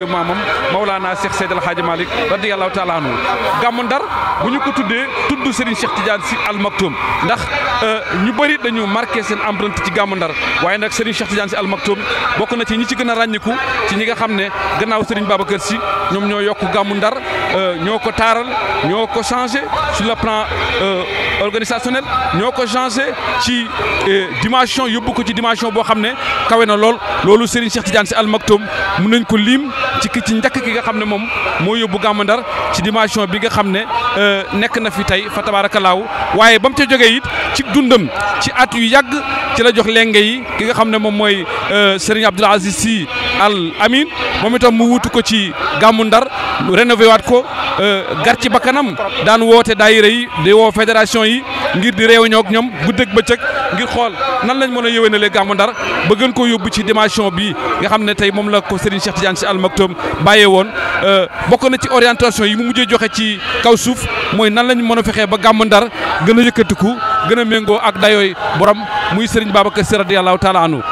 maamam Mawlana Cheikh Seydi El Hadji Malick radiyallahu taala anhu gàmmu Ndar bu ñu ko tuddee tudd Serigne Cheikh Tidiane Sy Al Maktoum ndax ñu bëri dañu marqué seen empreinte ci gàmmu Ndar waaye nag Serigne Cheikh Tidiane Sy Al Maktoum bokk na ci ñi ci gën a ràññiku ci ñi nga xam ne gannaaw Serigne Babacar Sy ñoom ñoo yokk gàmmu Ndar ñoo ko taaral ñoo ko changé sur le plan organisationnel ñoo ko changé ci dimension yóbbu ko ci dimension boo xam ne kawe na loolu Serigne Cheikh Tidiane Sy Al Maktoum mën nañ ko lim ci njëkk ki nga xam ne moom moo yóbbu gàmmu Ndar ci dimension bi nga xam ne nekk na fi tey fa tabaarakalaaw waaye ba mu ca jógee it ci dundam ci at yu yàgg ci la jox lenge yi ki nga xam ne moom mooy Serigne Abdoul Aziz Sy Al Amin moom itam mu wutu ko ci gàmmu Ndar rénové waat ko gar ci bakkanam daan woote daayira yi di woo fédération yi ngir di réunion ak ñoom guddeeg bëccëg ngir xool nan lañ mën a yëwénalee gàmmu Ndar ba gën koo yóbbu ci dimension bi nga xam ne tey moom la ko Serigne Cheikh Tidiane Sy Al Maktoum bàyyee woon bokk na ci orientation yi mu mujjee joxe ci kaw suuf mooy nan lañ mën a fexee ba gàmmu Ndar gën a yëkkatiku gën a méngoo ak dayooy borom muy Serigne Babacar Sy radiyallahu taala anhu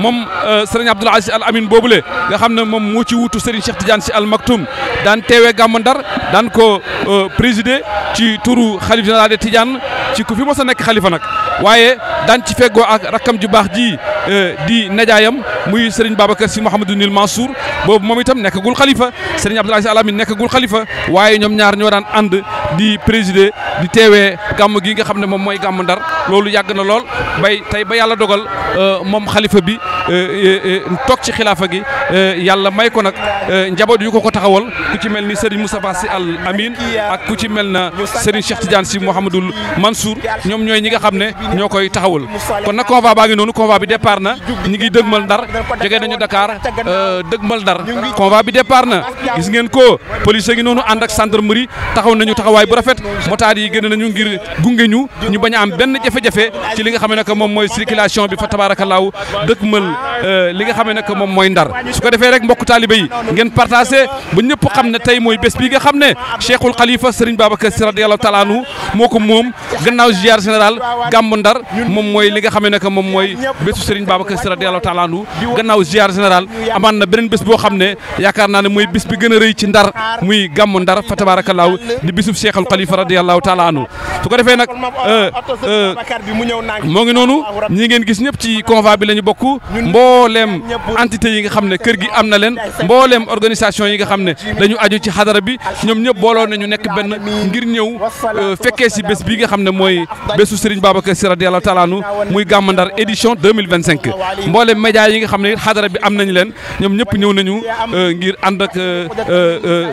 moom Serigne Abdoul Aziz Al Amin boobule nga xam ne moom moo ci wutu Serigne Cheikh Tidiane Sy Al Maktoum daan teewee gàmmu Ndar daan ko présider ci turu xalif général de Tidiane ci ku fi mos a nekk xalifa nag waaye daan ci feggoo ak rakkam ju baax ji di najaayam muy Serigne Babacar Sy Mouhamadou Nil Mansour boobu moom itam nekkagul xalifa Serigne Abdoul Aziz Al Amin nekkagul xalifa waaye ñoom ñaar ñoo daan ànd di présider di teewee gàmm gi nga xam ne moom mooy gàmmu Ndar loolu yàgg na lool bay tey ba yàlla dogal moom xalifa bi toog ci xilaafa gi yàlla may ko nag njaboot yu ko taxawal ku ci mel ni Serigne Moustapha Sy Al Amin ak ku ci mel na Serigne Cheikh Tidiane Sy Mouhamadoul Mansour ñoom ñooy ñi nga xam ne ñoo koy taxawal kon nag convoi baa ngi noonu convoi bi départ na ñi ngi dëgmal Ndar jógee nañu Dakar dëgmal Ndar convoi bi départ na gis ngeen ko police ngi noonu ànd ak gendarmerie taxaw nañu taxawaay bu rafet motaar yi génn nañu ngir gunge ñu bañ a am benn jafe-jafe ci li nga xam ne que moom mooy circulation bi fa tabaarakallaahu dëgmal li nga xam ne que moom mooy Ndar su ko defee rek mbokk taalibe yi ngeen partagé ba ñëpp xam ne tey mooy bés bi nga xam ne Cheikhul Khalifa Serigne Babacar Sy radiyallahu taala anhu moo ko moom gannaaw ziar général gàmmu Ndar moom mooy li nga xam ne que moom mooy bésu Serigne Babacar Sy radiyallahu taala anhu gannaaw ziar général amaan na beneen bés boo xam ne yaakaar naa ne mooy bés bi gën a rëy ci Ndar muy gàmmu Ndar fa tabaarakallaahu di bésub Cheikhul Khalifa radiyallahu taala anhu su ko defee nag moo ngi noonu ñi ngeen gis ñëpp ci convoi bi la ñu bokk mbooleem entité yi nga xam ne kër gi am na leen mbooleem organisation yi nga xam ne dañu aju ci xadara bi ñoom ñëpp booloo nañu nekk benn ngir ñëw fekkee si bés bi nga xam ne mooy bésu Serigne Babacar Sy radiyallahu taala anhu muy gàmmu Ndar édition 2025 mbooleem média yi nga xam ne xadara bi am nañu leen ñoom ñëpp ñëw nañu ngir ànd ak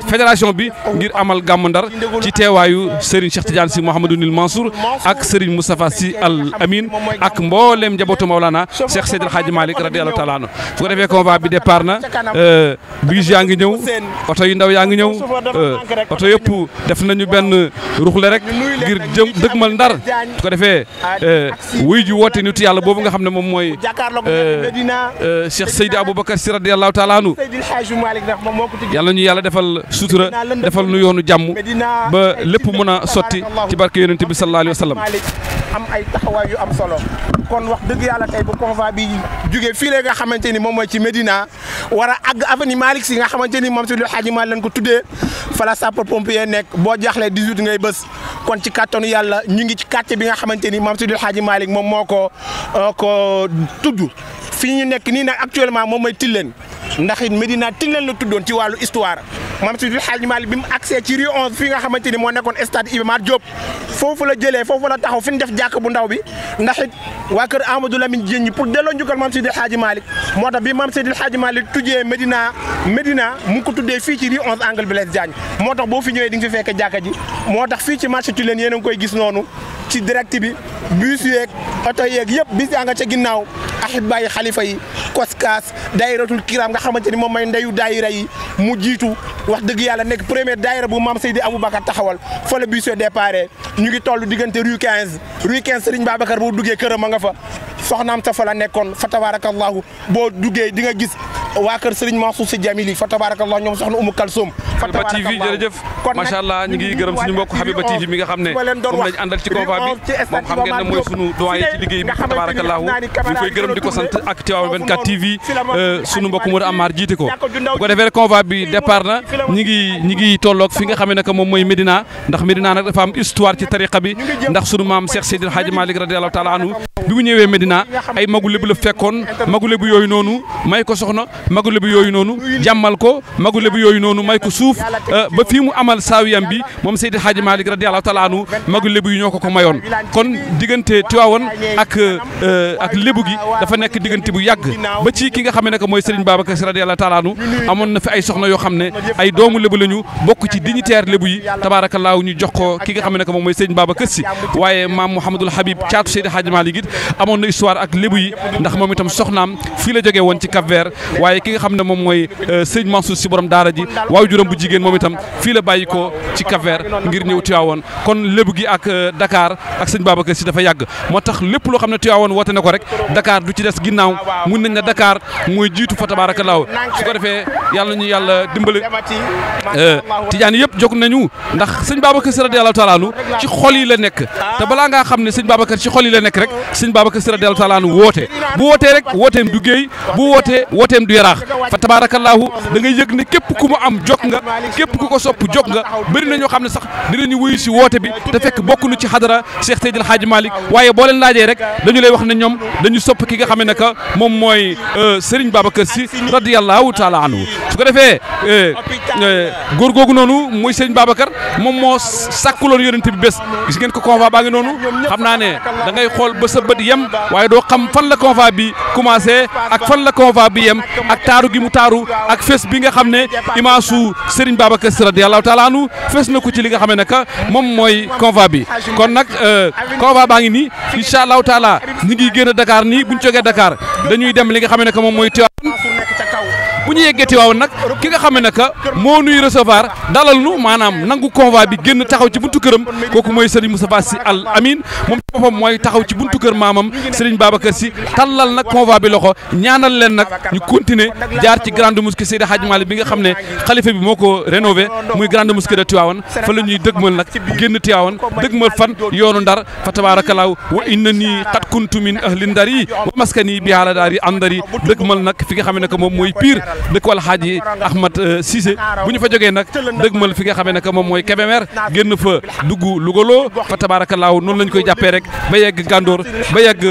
fédération bi ngir amal gàmmu Ndar ci teewaayu Serigne Cheikh Tidiane Sy Mouhamadou Nil Mansour ak Serigne Moustapha Sy Al Amin ak mbooleem njabootu Mawlana Cheikh Seydi El Hadji Malick radiyallahu taala anhu su ko defee convoi bi départ na bus yaa ngi ñëw oto yu ndaw yaa ngi ñëw oto yëpp def nañu benn ruxle rek ngir jëm dëgmal Ndar su ko defee wuy ju woote nitu yàlla boobu nga xam ne moom mooy Cheikh Seydi Aboubacar Sy radiyallahu taala anhu yàlla ñu yàlla defal sutura defal nu yoonu jàmm ba lépp mën a sotti ci barke yonent bi sallallahu alayhi wa sallam am ay taxawaay yu am solo kon wax dëgg yàlla tey bu convoi bi jógee fii la nga xamante ni moom mooy ci Médina war a àgg avenue Malick Sy nga xamante ni moom Seydi El Hadji Malick lañ ko tuddee fa la sapeur pompier nekk boo jaaxlee 18 ngay bës kon ci kattanu yàlla ñu ngi ci quartier bi nga xamante ni moom Seydi El Hadji Malick moom moo ko tudd fii ñu nekk nii nag actuellement moom mooy Tilène ndax it Médina Tilène la tuddoon ci wàllu histoire moom Seydi El Hadji Malick bi mu accès ci rue 11 fii nga xamante ni moo nekkoon stade Iba Mar Diop foofu la jëlee foofu la taxaw fi ñu def jàkk bu ndaw bi ndax it waa kër Amadou Lamine Dieng pour delloo njukkal moom Seydi El Hadji Malick moo tax bi moom Seydi El Hadji Malick tuddee Médina mu ngi ko tuddee fii ci rue 11 angle Blaise Diagne moo tax boo fi ñëwee di nga fi fekk jàkka ji moo tax fii ci marché Tilène yéen a ngi koy gis noonu ci direct bi bus yeeg oto yeeg yëpp bis yaa nga ca ginnaaw ahibaay xalifa yi koskaas daayiratul kiram nga xamante ni moom mooy ndeyu daayira yi mu jiitu wax dëgg yàlla nekk première daayira bu maam Seydi Aboubacar taxawal fa la bus yo déparé ñu ngi toll diggante rue 15 Serigne Babacar boo duggee këram a nga fa soxnaam sa fa la nekkoon fa tabarakallahu boo duggee di nga gis waa kër Serigne Mansour Sy Djamili fa tabarakallahu ñoom soxna Umu Kalsoum Habiba TV jërëjëf macha allah ñu ngi gërëm suñu mbokk Habiba TV mi nga xam ne moom lañ àndal ci convoi bi moom xam ngeen ne mooy sunu doyen ci liggéey bi fa tabarakallahu ñu koy gërëm di ko sant ak Tivaouane 24 TV sunu mbokk Modou Amar jiite ko bu ko defee rek convoi bi départ na ñi ngi tolloog fi nga xam ne moom mooy Médina ndax Médina nag dafa am histoire ci tariqa bi ndax sunu maam Cheikh Seydil Hadji Malick radiyallahu taala anhu bi mu ñëwee Médina ay magu lébu la fekkoon magu lébu yooyu noonu may ko soxna magu lébu yooyu noonu jàmmal ko magu lébu yooyu noonu may ko suuf ba fii mu amal saawiyam bi moom Seydil Hadji Malick radiyallahu taala anhu magu lébu yi ñoo ko mayoon kon diggante Tivaouane ak lébu gi dafa nekk diggante bu yàgg ba ci ki nga xam ne mooy Serigne Babacar Sy radiyallahu taala anhu amoon na fi ay soxna yoo xam ne ay doomu lébu lañu bokk ci dignitaire lébu yi tabaarakallaahu ñu jox ko ki nga xam ne moom mooy Serigne Babacar Sy waaye maam Mouhamadul Habib caatu Seydi Hadji Malick it amoon na histoire ak lébu yi ndax moom itam soxnaam fii la jógee woon ci Cap-Vert waaye ki nga xam ne moom mooy Serigne Mansour Sy borom daara ji waaye juróom bu jigéen moom itam fii la bàyyi ko ci Cap-Vert ngir ñëw Tivaouane kon lébu gi ak Dakar ak Serigne Babacar Sy dafa yàgg moo tax lépp loo xam ne Tivaouane woote na ko rek Dakar du ci des ginnaaw mun nañ ne Dakar mooy jiitu fa tabaarakallaahu su ko defee yàlla ñu yàlla dimbali tijaan yëpp jóg nañu ndax sëñ Babacar Sy radiyallahu taala anhu ci xol yi la nekk te balaa ngaa xam ne sëñ Babacar ci xol yi la nekk rek sëñ Babacar Sy radiyallahu taala anhu woote bu wootee rek wooteem du géey bu wootee wooteem du yaraax fa tabaarakallaahu da ngay yëg ne képp ku mu am jóg nga képp ku ko sopp jóg nga bëri na ñoo xam ne sax dinañu wuyu si woote bi te fekk bokk nu ci xadara Cheikh Seydil Hadji Malick waaye boo leen laajee rek dañu lay wax ne ñoom dañu sopp ki nga xam ne que moom mooy Serigne Babacar Sy radiyallahu taala anhu su ko defee góor googu noonu muy Serigne Babacar moom moo sàkkuloon yonent bi bés gis ngeen ko convoi baa ngi noonu xam naa ne da ngay xool ba sa bët yem waaye doo xam fan la convoi bi commencé ak fan la convoi bi yem ak taaru gi mu taaru ak fes bi nga xam ne imaasu Serigne Babacar Sy radiyallahu taala anhu fes na ko ci li nga xam ne que moom mooy convoi bi kon nag convoi baa ngi nii incha allahu taala ñi ngi génn Dakar nii bu ñu jógee Dakar dañuy dem li nga xam ne que moom mooy bu ñu yeggee Tivaouane nag ki nga xam ne que moo nuy recevoir dalal nu maanaam nangu convoi bi génn taxaw ci buntu këram kooku mooy Serigne Moustapha Sy Al Amin moom ci boppam mooy taxaw ci buntu kër maamam Serigne Babacar Sy tallal nag convoi bi loxo ñaanal leen nag ñu continuer jaar ci grande mosquée Seydi Hadji Malick bi nga xam ne xalifa bi moo ko rénové muy grande mosquée de Tivaouane fa la ñuy dëgmal nag génn Tivaouane dëgmal fan yoonu Ndar fa tabaarakallaahu wa inna nii qad kuntu min ahli ndari wa maskani bi haala daari andari dëgmal nag fi nga xam ne que moom mooy Pire dëkk wal Hadji Ahmad Cissé bu ñu fa jógee nag dëgmal fi nga xam ne que moom mooy Kébémer génn fa dugg Lougaloo fa tabaarakallaahu noonu lañ koy jàppee rek ba yegg Gandoor ba yegg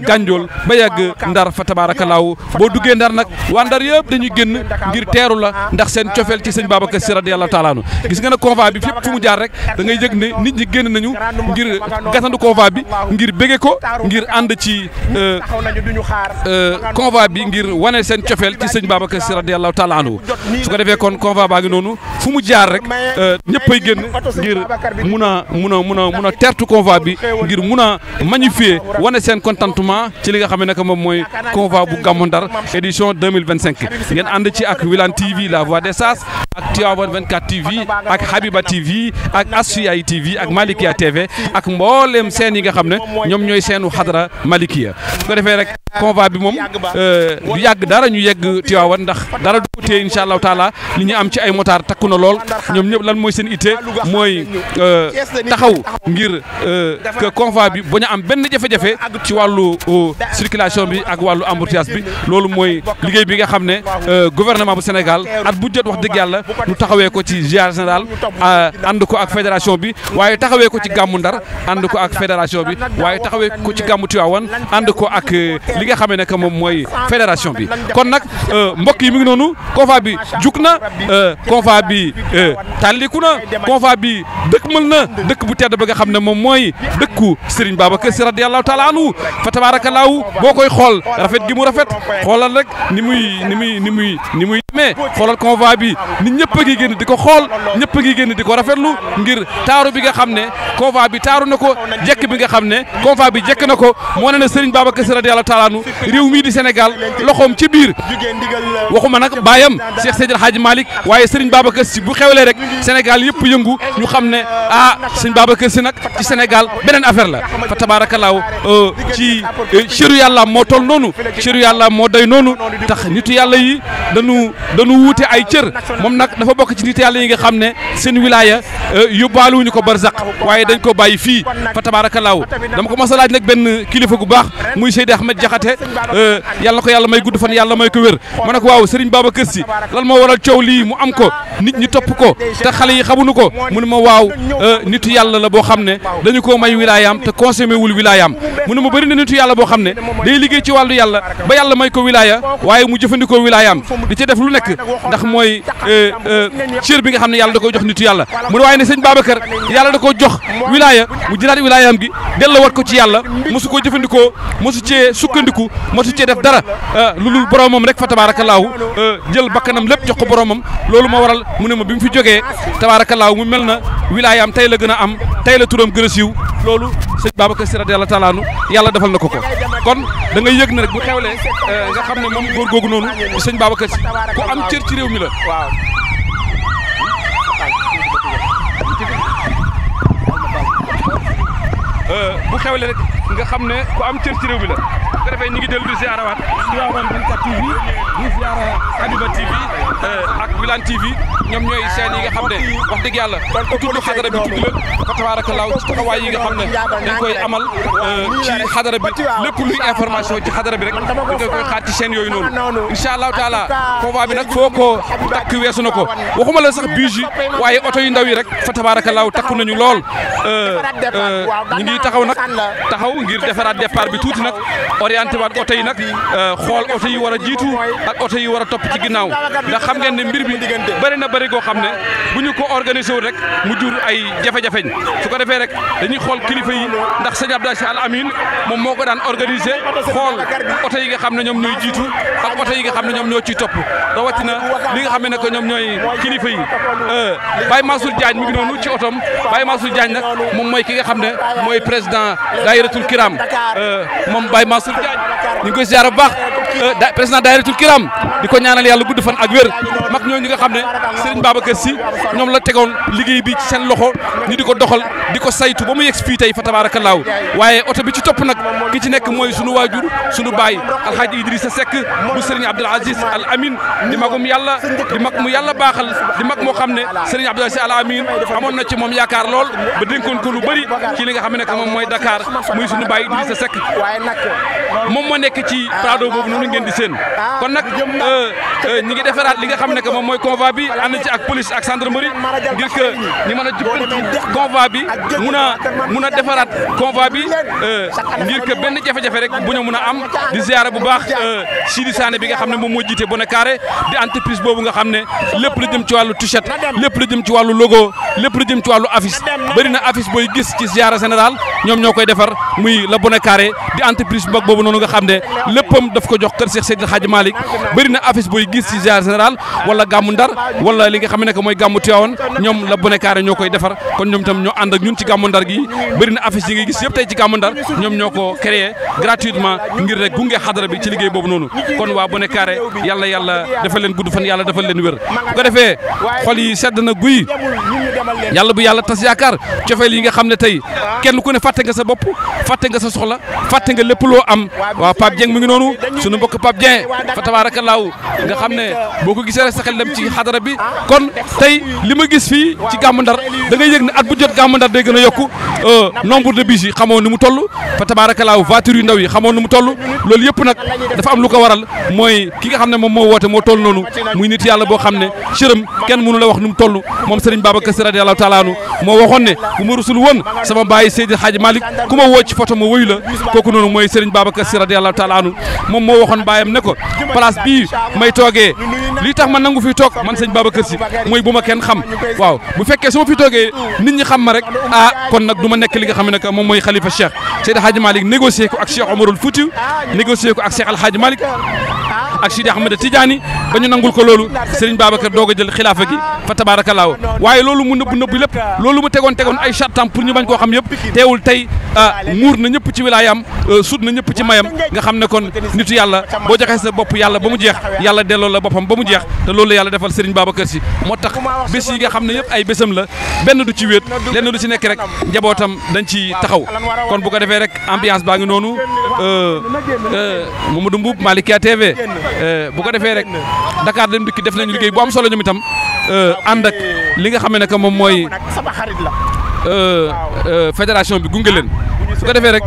Gandiol ba yegg Ndar fa tabaarakallaahu boo duggee Ndar nag waa Ndar yëpp dañuy génn ngir teeru la ndax seen cofeel ci sëñ Babacar Sy radiyallahu taala anhu gis nga ne convoi bi fépp fu mu jaar rek da ngay yëg ne nit ñi génn nañu ngir gasandu convoi bi ngir bége ko ngir ànd ci convoi bi ngir wane seen cofeel ci sëñ Babacar Sy radiyallahu taala anhu su ko defee kon convoi baa ngi noonu fu mu jaar rek ñëppay génn ngir mun a tertu convoi bi ngir mun a magnifier wane seen contentement ci li nga xam ne que moom mooy convoi bu Gamou Ndar édition 2025 ngeen ànd ci ak Wilane TV la voix des Sas ak Tivaouane 24 TV ak Habiba TV ak Asfiyahi TV ak Malikia TV ak mboolem seen yi nga xam ne ñoom ñooy seenu xadara Malikia su ko defee rek convoi bi moom du yàgg dara ñu yegg Tivaouane ndax dara du ko téye incha allahu taala li ñu am ci ay motard takku na lool ñoom ñëpp lan mooy seen itte mooy taxaw ngir que convoi bi bañ a am benn jafe-jafe ci wàllu circulation bi ak wàllu embouteillage bi loolu mooy liggéey bi nga xam ne gouvernement bu Sénégal at bu jot wax dëgg yàlla ñu taxawee ko ci ziar général ànd ko ak fédération bi waaye taxawee ko ci gàmmu Ndar ànd ko ak fédération bi waaye taxawee ko ci gàmmu Tivaouane ànd ko ak li nga xam ne que moom mooy fédération bi kon nag mbokk yi mi ngi noonu convoi bi jug na convoi bi tàlliku na convoi bi dëkkmal na dëkk bu tedd ba nga xam ne moom mooy dëkku Serigne Babacar Sy radiyallahu taala anhu fa tabaarakallaahu boo koy xool rafet gi mu rafet xoolal rek ni muy mais xoolal convoi bi nit ñëpp a ngi génn di ko xool ñëpp a ngi génn di ko rafetlu ngir taaru bi nga xam ne convoi bi taaru na ko jekk bi nga xam ne convoi bi jekk na ko moo ne na Serigne Babacar Sy radiyallahu taala anhu réew mii di Sénégal loxoom ci biir waxuma nag baayam Cheikh Seydil Hadji Malick waaye Serigne Babacar Sy bu xewlee rek Sénégal yëpp yëngu ñu xam ne Serigne Babacar Sy nag ci Sénégal beneen affaire la fa tabaarakallaahu ci cëru yàlla moo toll noonu cëru yàlla moo doy noonu tax nitu yàlla yi dañu wuute ay cër moom nag dafa bokk ci nitu yàlla yi nga xam ne seen wilaya yóbbaaluwuñu ko barzaq waaye dañ ko bàyyi fii fa tabaarakallaahu dama ko mos a laaj nag benn kilifa gu baax muy Seydi Ahmed Diakhaté yàlla na ko yàlla may gudd fan yàlla may ko wér ma ne ko waaw Serigne Babacar Sy lan moo waral coow lii mu am ko nit ñi topp ko te xale yi xamuñu ko mu ne ma waaw nitu yàlla la boo xam ne dañu koo may wilayaam te consommé wul wilayaam mu ne ma bëri na nitu yàlla boo xam ne day liggéey ci wàllu yàlla ba yàlla may ko wilaya waaye mu jëfandikoo wilayaam di ca def lu nekk ndax mooy cër bi nga xam ne yàlla da koy jox nitu yàlla mu ne waaye ne sëñ Babacar yàlla da koo jox wilaya mu jëlaat wilayaam gi delloowaat ko ci yàlla mosu koo jëfandikoo mosu cee sukkandiku mosu cee def dara lu dul boromam rek fa tabaarakallaahu jël bakkanam lépp jox ko boromam loolu moo waral mu ne ma bi mu fi jógee tabaarakallaahu mu mel na wilayaam tey la gën a am tey la turam gën a siiw loolu sëñ Babacar Sy radiyallahu taala anhu yàlla defal na ko ko kon da ngay yëg ne rek bu xewlee nga xam ne moom góor googu noonu di sëñ Babacar Sy ku am cër ci réew mi la. bu xewlee rek nga xam ne ku am cër ci réew mi la bu ko defee ñu ngi dellu di ziarawaat Tivaouane 24 TV ñu ziara Habiba TV ak Wilane TV ñoom ñooy seen yi nga xam ne wax dëgg yàlla ku tudd xadara bi tudd la fa tabaarakallaahu ci taxawaay yi nga xam ne dañ koy amal ci xadara bi lépp luy information ci xadara bi rek dañ koy xaar ci chaîne yooyu noonu incha allahu taala convoi bi nag foo ko takk weesu na ko waxuma la sax bus yi waaye oto yu ndaw yi rek fa tabaarakallaahu takku nañu lool ñu ngi taxaw ngir defaraat départ bi tuuti nag orienté waat oto yi nag xool oto yi war a jiitu ak oto yi war a topp ci ginnaaw ndax xam ngeen ne mbir bi bëri na bëri goo xam ne bu ñu ko organisé wul rek mu jur ay jafe-jafeñ su ko defee rek dañuy xool kilifa yi ndax sëñ Abdou Aziz Al Amin moom moo ko daan organisé xool oto yi nga xam ne ñoom ñooy jiitu ak oto yi nga xam ne ñoom ñoo ciy topp rawatina li nga xam ne que ñoom ñooy kilifa yi Baye Mansour Diagne mi ngi noonu ci otom Baye Mansour Diagne nag moom mooy ki nga xam ne mooy président daayiratul kiram moom Baye Mansour Diagne ñu ngi koy ziar bu baax président daayiratul kiram di ko ñaanal yàlla gudd fan ak wér mag ñooñu nga xam ne Serigne Babacar Sy ñoom la tegoon liggéey bi ci seen loxo ñu di ko doxal di ko saytu ba mu yegg fii tey fa tabaarakallaahu waaye oto bi ci topp nag ki ci nekk mooy sunu waajur sunu baay alxaaji Idrissa Seck bu Serigne Abdoul Aziz Al Amin di magum yàlla di mag mu yàlla baaxal di mag moo xam ne Serigne Abdoul Aziz Al Amin amoon na ci moom yaakaar lool ba dénkoon ko lu bëri ci li nga xam ne que moom mooy Dakar muy sunu baay Idrissa Seck moom moo nekk ci Prado boobu noonu ngeen di seen kon nag ñi ngi defaraat li nga xam ne que moom mooy convoi bi ànd ci ak police ak gendarmerie ngir que ñu mën a jubbanti convoi bi mun a defaraat convoi bi ngir que benn jafe-jafe rek bu ñu mun a am di ziara bu baax Sidi Sané bi nga xam ne moom moo jiite Bonnet Carré di entreprise boobu nga xam ne lépp lu jëm ci wàllu t-shirt lépp lu jëm ci wàllu logo lépp lu jëm ci wàllu affiche bëri na affiche booy gis ci ziara général ñoom ñoo koy defar muy la Bonnet Carré di entreprise bu mag boobu noonu nga xam ne léppam daf ko jox kër Cheikh Seydil Hadji Malick bëri na affiche booy gis ci ziara général wala gàmmu Ndar wala li nga xam ne que mooy gàmmu Tivaouane ñoom la Bonnet Carré ñoo koy defar kon ñoom tam ñoo ànd ak ñun ci gàmmu Ndar gi bëri na affiche yi ngay gis yëpp tey ci gàmmu Ndar ñoom ñoo ko créé gratuitement ngir rek gunge xadara bi ci liggéey boobu noonu kon waa Bonnet Carré yàlla defal leen gudd fan yàlla defal leen wér bu ko defee xol yi sedd na guy yàlla bu yàlla tas yaakaar cofeel yi nga xam ne tey kenn ku ne fàtte nga sa bopp fàtte nga sa soxla fàtte nga lépp loo am waaw Pape Dieng mi ngi noonu sunu mbokk Pape Dieng fa tabaarakallaahu nga xam ne boo ko gisee rek sa xel dem ci xadara bi kon tey li ma gis fii ci gàmmu Ndar da ngay yëg ne at bu jot gàmmu Ndar day gën a yokku nombre de bus yi xamoo ni mu toll fa tabaarakallaahu voiture yu ndaw yi xamoo ni mu toll loolu yëpp nag dafa am lu ko waral mooy ki nga xam ne moom moo woote moo toll noonu muy nit yàlla boo xam ne cëram kenn mënu la wax nu mu toll moom Serigne Babacar Sy radiyallahu taala anhu moo waxoon ne bu ma rusul woon sama baay Seydi Hadji Malick ku ma woo ci photo ma woyu la kooku noonu mooy Serigne Babacar Sy radiyallahu taala anhu moom moo waxoon baayam ne ko place bii may toogee lii tax ma nangu fi toog man sëñ Babacar Sy mooy bu ma kenn xam waaw bu fekkee su ma fi toogee nit ñi xam ma rek kon nag du ma nekk li nga xam ne que moom mooy xalifa Cheikh Seydi Hadji Malick négocié ko ak Cheikh Omarul Foutiou négocié ko ak Cheikh Al Hadji Malick ak Sidi Ahmed Tidiane ba ñu nangul ko loolu Serigne Babacar doog a jël xilaafa gi fa tabaarakallaahu waaye loolu mu nëbb lépp loolu mu tegoon ay chartam pour ñu bañ koo xam yëpp teewul tey muur na ñëpp ci wilaayam sut na ñëpp ci mayam nga xam ne kon nitu yàlla boo joxee sa bopp yàlla ba mu jeex yàlla delloo la boppam ba mu jeex te loolu la yàlla defal Serigne Babacar Sy moo tax bés yi nga xam ne yëpp ay bésam la benn du ci wéet lenn du ci nekk rek njabootam dañ ci taxaw kon bu ko defee rek ambiance baa ngi noonu Mamadou Mbuub Malikia TV bu ko defee rek Dakar Dem Dikk def nañu liggéey bu am solo ñoom itam ànd ak li nga xam ne que moom mooy fédération bi gunge leen su ko defee rek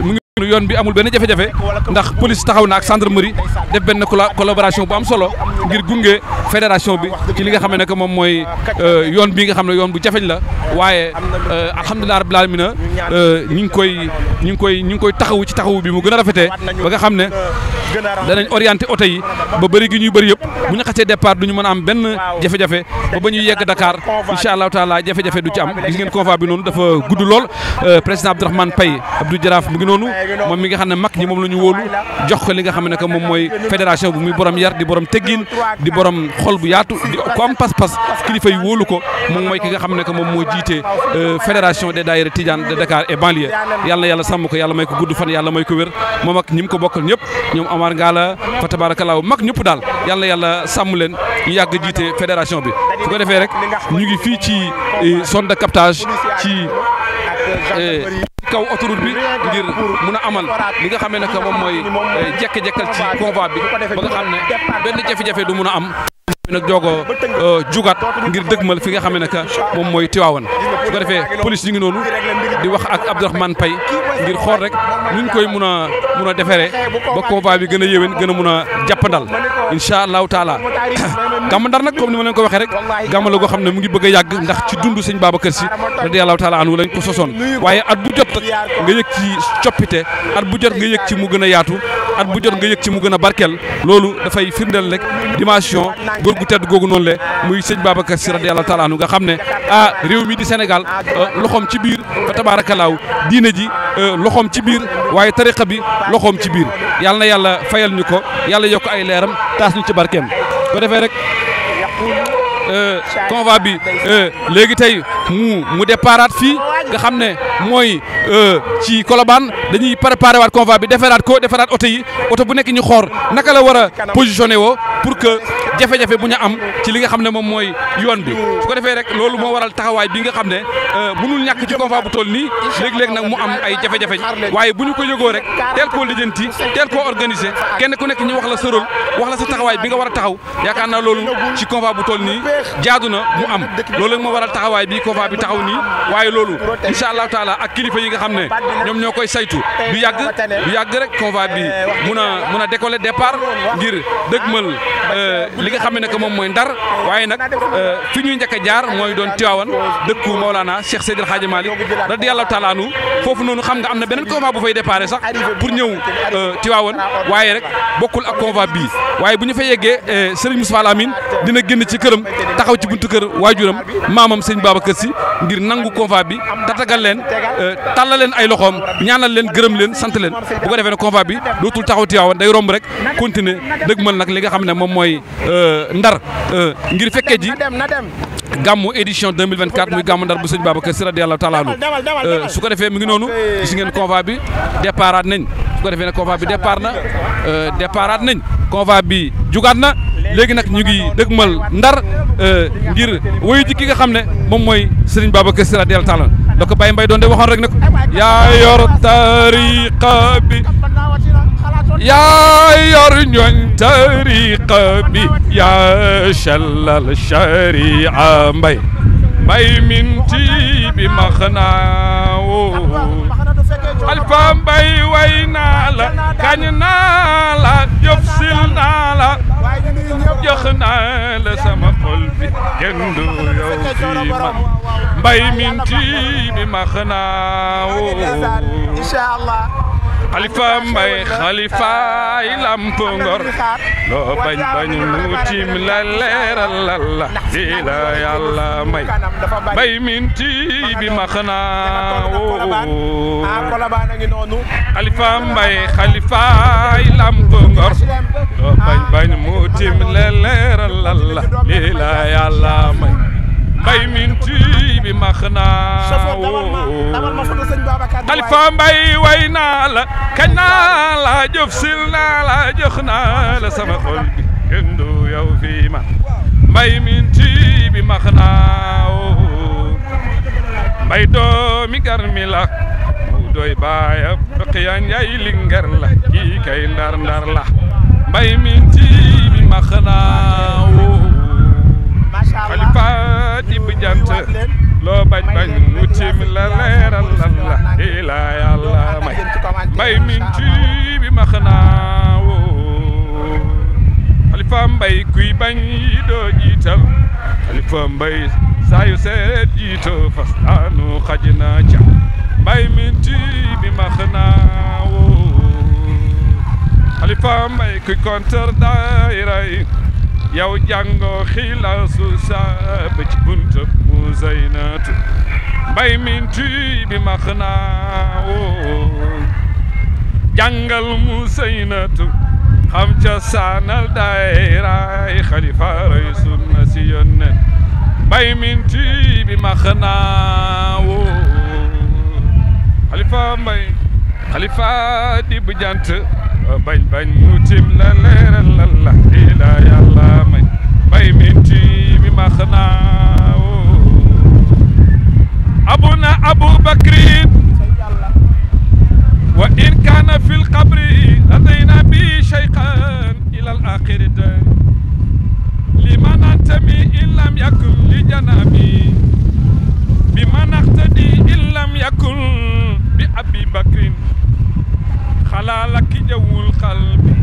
mu ngi yoon bi amul benn jafe-jafe ndax police taxaw na ak gendarmerie def benn collaboration bu am solo ngir gunge fédération bi ci li nga xam ne que moom mooy yoon bi nga xam ne yoon bu jafeñ la waaye alhamdulilah rabbil alamin ñu ngi koy taxawu ci taxawu bi mu gën a rafetee ba nga xam ne danañ orienté oto yi ba bëri gi ñuy bëri yëpp bu ñu xasee départ du ñu mën a am benn jafe-jafe ba ñuy yegg Dakar incha allahu taala jafe-jafe du ci am gis ngeen convoi bi noonu dafa gudd lool président Abdourahmane Paye Abdou Jaraaf mu ngi noonu moom mi nga xam ne mag ñi moom la ñu wóolu jox ko li nga xam ne que moom mooy fédération bi muy borom yar di borom teggin di borom xol bu yaatu di ko am pas-pas kilifa yi wóolu ko moom mooy ki nga xam ne que moom moo jiite fédération des daayira Tidiane de Dakar et banlieue yàlla na yàlla sàmm ko yàlla may ko gudd fan yàlla may ko wér moom ak ñi mu ko bokkal ñëpp ñoom Amar Ngala fa tabarakallah mag ñëpp daal yàlla na yàlla sàmm leen ñu yàgg jiite fédération bi su ko defee rek ñu ngi fii ci zone de captage ci kaw autoroute bi ngir mun a amal li nga xam ne que moom mooy jekk-jekkal ci convoi bi ba nga xam ne benn jafe-jafe du mun a am nag joogo jugaat ngir dëgmal fi nga xam ne que moom mooy Tiwaawan su ko defee police yi ngi noonu di wax ak Abdourahmane Paye ngir xool rek nuñ koy mun a deferee ba convoi bi gën a yéwén gën a mun a jàppandal incha allahu taala gàmm Ndar nag comme ni ma leen ko waxee rek gàmm la goo xam ne mu ngi bëgg a yàgg ndax ci dundu sëñ Babacar Sy radiyallahu taala anhu lañ ko sosoon waaye at bu jot nga yëg ci coppite at bu jot nga yëg ci mu gën a yaatu at bu jot nga yëg ci mu gën a barkeel loolu dafay firndeel rek dimension góor gu tedd googu noonu le muy sëñ Babacar Sy radiyallahu taala anhu nga xam ne réew mi di Sénégal loxoom ci biir fa tabaarakallaahu diine ji loxoom ci biir waaye tariqa bi loxoom ci biir yàlla na yàlla fayal ñu ko yàlla yokk ay leeram taas ñu ci barkeem ko defee rek convoi bi léegi tey mu déparaat fii nga xam ne mooy ci Colobane dañuy préparé waat convoi bi defaraat oto yi oto bu nekk ñu xool naka la war a positionné woo pour que jafe-jafe bu ñu am ci li nga xam ne moom mooy yoon bi su ko defee rek loolu moo waral taxawaay bi nga xam ne mënul ñàkk ci convoi bu toll nii léeg-léeg nag mu am ay jafe-jafe waaye bu ñu ko yëgoo rek teel koo lijjanti teel koo organisé kenn ku nekk ñu wax la sa rôle wax la sa taxawaay bi nga war a taxaw yaakaar naa loolu ci convoi bu toll nii jaadu na mu am loolu moo waral taxawaay bi convoi bi taxaw nii waaye loolu incha allahu taala ak kilifa yi nga xam ne ñoom ñoo koy saytu du yàgg rek convoi bi mun a décoller départ ngir dëgmal li nga xam ne que moom mooy Ndar waaye nag fi ñuy njëkk a jaar mooy doon Tiwaawan dëkku Maolana Cheikh Seydil Hadji Malick radiyallahu taala anhu foofu noonu xam nga am na beneen convoi bu fay déparé sax pour ñëw Tiwaawan waaye rek bokkul ak convoi bii waaye bu ñu fa yeggee Serigne Moustapha Lamine dina génn ci këram taxaw ci buntu kër waajuram maamam sëñ Babacar Sy ngir nangu convoi bi tatagal leen tàllal leen ay loxoom ñaanal leen gërëm leen sant leen bu ko defee ne convoi bi dootul taxaw Tiwaawan day romb rek continuer dëgmal nag li nga xam ne moom mooy Ndar ngir fekkee ji gàmmu édition 2024 muy gàmmu Ndar bu sëñ Babacar Sy radiyallahu taala anhu su ko defee mi ngi noonu gis ngeen convoi bi déparaat nañ su ko defee ne convoi bi déparaat nañ convoi bi jugaat na léegi nag ñu ngi dëgmal Ndar ngir woyu ji ki nga xam ne moom mooy sëriñ Babacar Sy radiyallahu taala da ko Baye Mbaye doon de waxoon rek ne ko yaa yor tariqa bi yaa yor ñooñ tariqa bi yaa shallal sharia mbay minti bi maxnaawo alfa mbay way naa la kañ naa la jof sil naa la jox naa la sama xol bi kenn du yow fi man mbay minti bi maxnaawo inshallah Khalifa Mbaye Khalifa lamp ngor loo bañ bañ mu tim la leeral la la yàlla may bay minti bi ma xanaa woo Khalifa Mbaye Khalifa lamp ngor loo bañ bañ mu tim la leeral la la yàlla may bay minti bi ma xanaa woo Khalifa Mbaye way naa la kañ naa la jëf sil naa la jox naa la sama xol bi kenn du yow fii ma mbay minti bi ma xanaa woo mbay doomi garmi la mu doy baaya beqiyan yay lingeer la kii kay ndar ndar la mbay minti bi ma xanaa woo Khalifa di bu jant loo bañ bañ mu tim la leeral la la yàlla may mbay minti bi ma xanaa woo Khalifa Mbaye kuy bañ doo jiital Khalifa Mbaye saa yu seet jiitoo fas daanu xaj na ca mbay minti bi ma xanaa woo Khalifa Mbaye kuy kontar daayira yi yow jàngoo xilaasu saaba ci buntu mu Zaynatu mbay minti bi ma xanaa woo jàngal mu Zaynatu xam ca saanal daayiraay Khalifa ray sunna si yónneen mbay minti bi ma xanaa woo Khalifa Mbaye Khalifa di bu jant bañ bañ mu tim la leeral la la yàlla may mbay minti bi ma xanaa woo abuna Abu Bakrin wa in kaana fil qabri ladayna bi shaykhan ila al akhirati liman antami in lam yakun li janabi bi man aqtadi in lam yakun bi Abi Bakrin xalaalaki jawul qalbi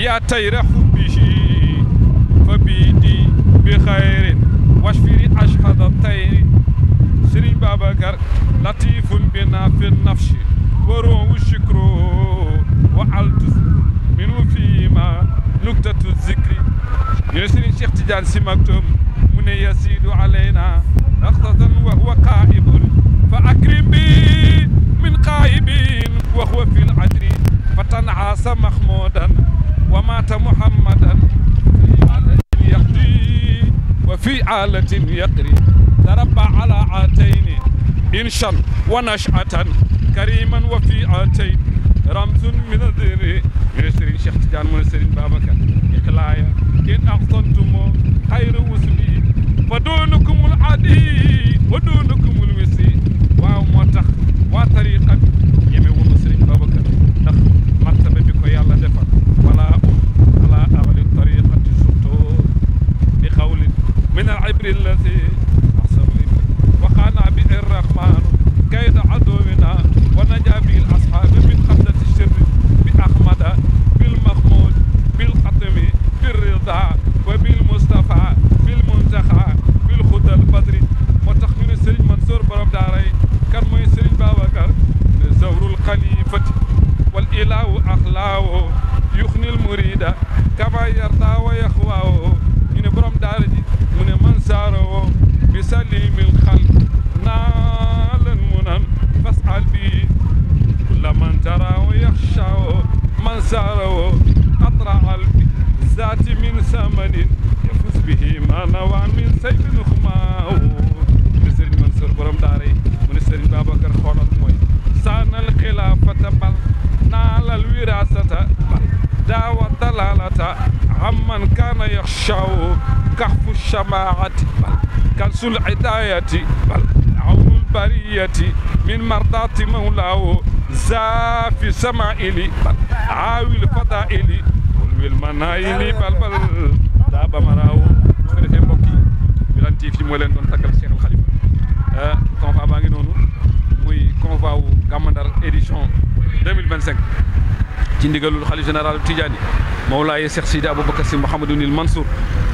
yaa tayra xubbihi fa biidi bi xayrin washfiri ashhada tayri Serigne Babacar latifun bina fi nafsi waroowu shukru wa altus minu fiima nuktatu zikri ñu ne Serigne Cheikh Tidiane Sy Maktoum mu ne yasidu alayna aqtatan wa huwa qaa'ibun fa akrim bi min qaa'ibin wa huwa fil adri fatan'asa mahmudan wa mata muhammadan fi alatin yaqdi wa fi alatin yaqri tarabba ala atayni inshan wa nash'atan kariman wa fi atayn ramzun min adri min Serigne Cheikh Tidiane mu Serigne Babacar iqlaaya in ahsantum khayra wusli fa dunukumul adi wa dunukumul wisi waaw moo tax waa tariqa bi ñeme wunu Serigne Babacar ndax martaba bi ko yàlla defal wala ala ahli tariqati surtout bi xawlin min al ibri allati asabli wa qana bi irrahman kayda adowina wa naja bi al ashab min xamdati sirri bi ahmada bil mahmud bil xatmi bil rida wa bil mustafa bil muntaxa bil xudal badri moo tax ñu ne Serigne Mansour borom daaray kan mooy Serigne Babacar zawrul xalifati wal ilahu axlaawo yuxnil murida kama yarda wa yaxwaawo ñu ne borom daara ji mu ne man saarawo bi salimil xal naalan munan fasal bi kulla man taraawo yaxshaawo man saarawo atraal bi zaati min samanin yafus bihi ma nawa min sayfin xumaawo ne Serigne Mansour borom daara yi mu ne Serigne Babacar xoolal mooy saanal xilaafata bal naalal wirasata bal daawa dalalata amman kaana yaxshaawo kaxfu shamaati bal kansul idayati bal awnul bariyati min mardati mawlaawo zaafi samaili bal aawil fadaili ulwil manayili bal bal daa bamaraawo su ko defee mbokk yi Wilane TV moo leen doon taggal Cheikh Al Khalifa convoi baa ngi noonu muy convoi wu Gàmmu Ndar édition 2025 ci ndigalul xalif général Tidiane Mawlaaye Cheikh Sidi Aboubacar Sy Mouhamadoul Mansour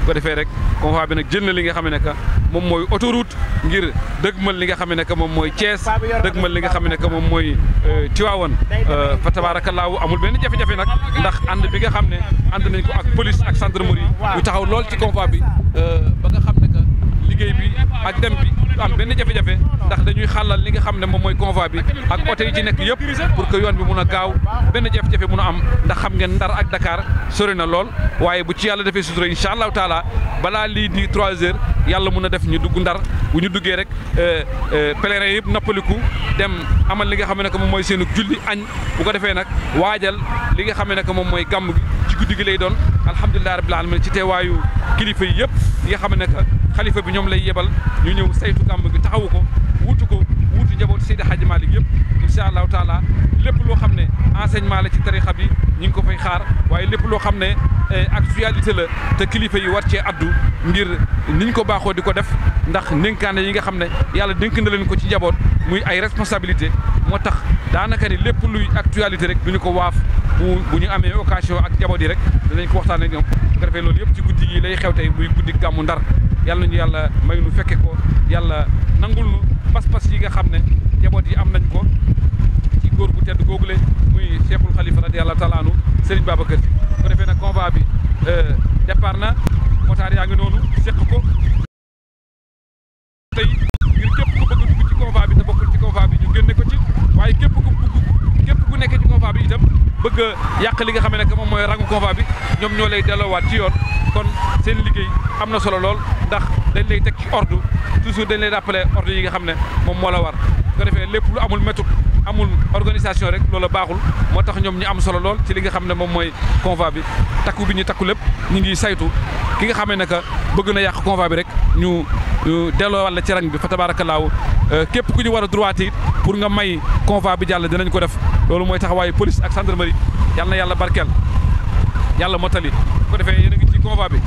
bu ko defee rek convoi bi nag jël na li nga xam ne que moom mooy autoroute ngir dëgmal li nga xam ne que moom mooy Thiès dëgmal li nga xam ne que moom mooy Tivaouane fa tabaarakallaahu amul benn jafe-jafe nag ndax ànd bi nga xam ne ànd nañ ko ak police ak gendarmerie yu taxaw lool ci convoi bi ba nga xam ne que liggéey bi ak dem bi du am benn jafe-jafe ndax dañuy xàllal li nga xam ne moom mooy convoi bi ak oto yi ci nekk yëpp pour que yoon bi mun a gaaw benn jafe-jafe mun a am ndax xam ngeen Ndar ak Dakar sori na lool waaye bu ci yàlla defee sutura incha allahu taala balaa lii di 3 heures yàlla mun a def ñu dugg Ndar bu ñu duggee rek pèlerin yëpp noppaliku dem amal li nga xam ne que moom mooy seenu julli añ bu ko defee nag waajal li nga xam ne que moom mooy gàmm gi ci guddi gi lay doon alhamdulilah rabbil alamin ci teewaayu kilifa yi yëpp yi nga xam ne que xalifa bi ñoom lay yebal ñu ñëw saytu gàmm gi taxawu ko wuutu njaboot Seydi Hadji Malick yëpp incha allahu taala lépp loo xam ne enseignement la ci tarixa bi ñu ngi ko fay xaar waaye lépp loo xam ne actualité la te kilifa yi war cee addu ngir niñ ko baaxoo di ko def ndax ndénkaane yi nga xam ne yàlla dénk na leen ko ci njaboot muy ay responsabilité moo tax daanaka ni lépp luy actualité rek du ñu ko waaf bu ñu amee occasion ak njaboot yi rek danañ ko waxtaan ak ñoom bu ko defee loolu yëpp ci guddi yi lay xew tey muy guddi gàmmu Ndar yàlla nañu yàlla may nu fekke ko yàlla nangul nu pas-pas yi nga xam ne njaboot yi am nañ ko ci góor gu tedd googule muy Cheikhul Khalifa radiyallahu taala anhu Serigne Babacar Sy bu ko defee nag convoi bi départ na motaar yaa ngi noonu seq ko tey ngir képp ku bëgg dugg ci convoi bi te bokkul ci convoi bi ñu génne ko ci waaye képp ku nekk ci convoi bi itam bëgg a yàq li nga xam ne que moom mooy rangu convoi bi ñoom ñoo lay delloowaat ci yoon kon seen liggéey am na solo lool ndax dañ lay teg ci ordre toujours dañ lay rappelé ordre yi nga xam ne moom moo la war bu ko defee lépp lu amul méthode amul organisation rek loola baaxul moo tax ñoom ñu am solo lool ci li nga xam ne moom mooy convoi bi takku bi ñu takku lépp ñu ngi saytu ki nga xamee ne que bëgg na yàq convoi bi rek ñu delloo walla ci rang bi fa tabaarakallaahu képp ku ñu war a droit it pour nga may convoi bi jàll dinañ ko def loolu mooy taxawaayu police ak gendarmerie yàlla na yàlla barkeel yàlla mottali bu ko defee yéen a ngi ci convoi bi.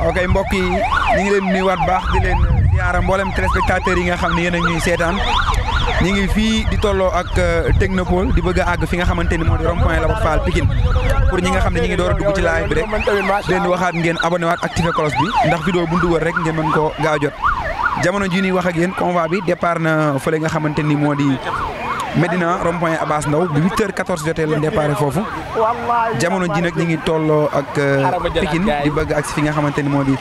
ok mbokk yi ñu ngi leen nuyuwaat baax di leen ziara mboolem téléspectateurs yi nga xam ne yéen a ñuy seetaan ñu ngi fii di tolloo ak Technopole di bëgg a àgg fi nga xamante ni moo di rond-point Lamp Fall Pikine pour ñi nga xam ne ñu ngi door a dugg ci live bi rek di leen waxaat ngeen abonné waat activé cloche bi ndax vidéo bu dugal rek ngeen mën koo gaaw jot jamono jii ñuy wax ak yéen convoi bi départ na fële nga xamante ni moo di Médina rond-point Abass Ndao bi 8h14 jotee la départ foofu jamono ji nag ñu ngi tolloo ak Pikine di bëgg ak fi nga xamante ni moo di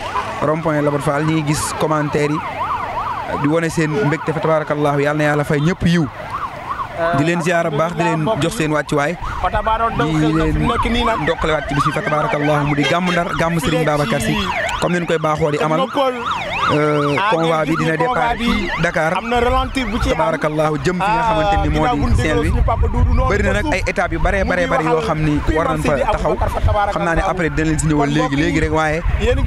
rond-point Lamp Fall ñi ngi gis commentaire yi di wane seen mbégte fa tabarakallahu yàlla na yàlla fay ñëpp yiw di leen ziara bu baax di leen jox seen wàccuwaay di leen ndokkale waat ci bis bi fa tabarakallahu mu di gàmmu Ndar gàmmu Serigne Babacar Sy comme ni ñu koy baaxoo di amal convoi bi dina départ ci Dakar tabarakallahu jëm fi nga xamante ni moo di Saint-Louis bëri na nag ay étapes yu bëree bëri yoo xam ni war nañ fa taxaw xam naa ne après dina leen si ñëwal léegi rek waaye yéen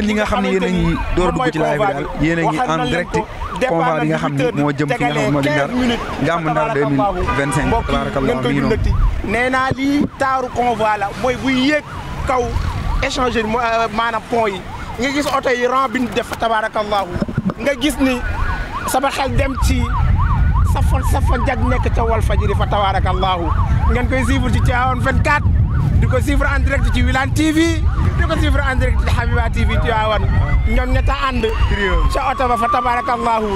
ñi nga xam ne yéen a ngi door a dugg ci live bi daal yéen a ngi en direct convoi bi nga xam ni moo jëm fi nga xam ne moo di Ndar gàmmu Ndar 2025 tabarakallahu mi ngi noonu nee naa lii taaru convoi la mooy buy yéeg kaw échanger maanaam pont yi nga gis oto yi rang bi ñu def tabarakallahu nga gis ni sama xel dem ci safan jag nekk ca Walfadjri fa tabarakallahu ngeen koy suivre ci Tivaouane 24 di ko suivre en direct ci Wilane TV di ko suivre en direct ci Habiba TV Tivaouane ñoom ñetta ànd ca oto ba fa tabarakallahu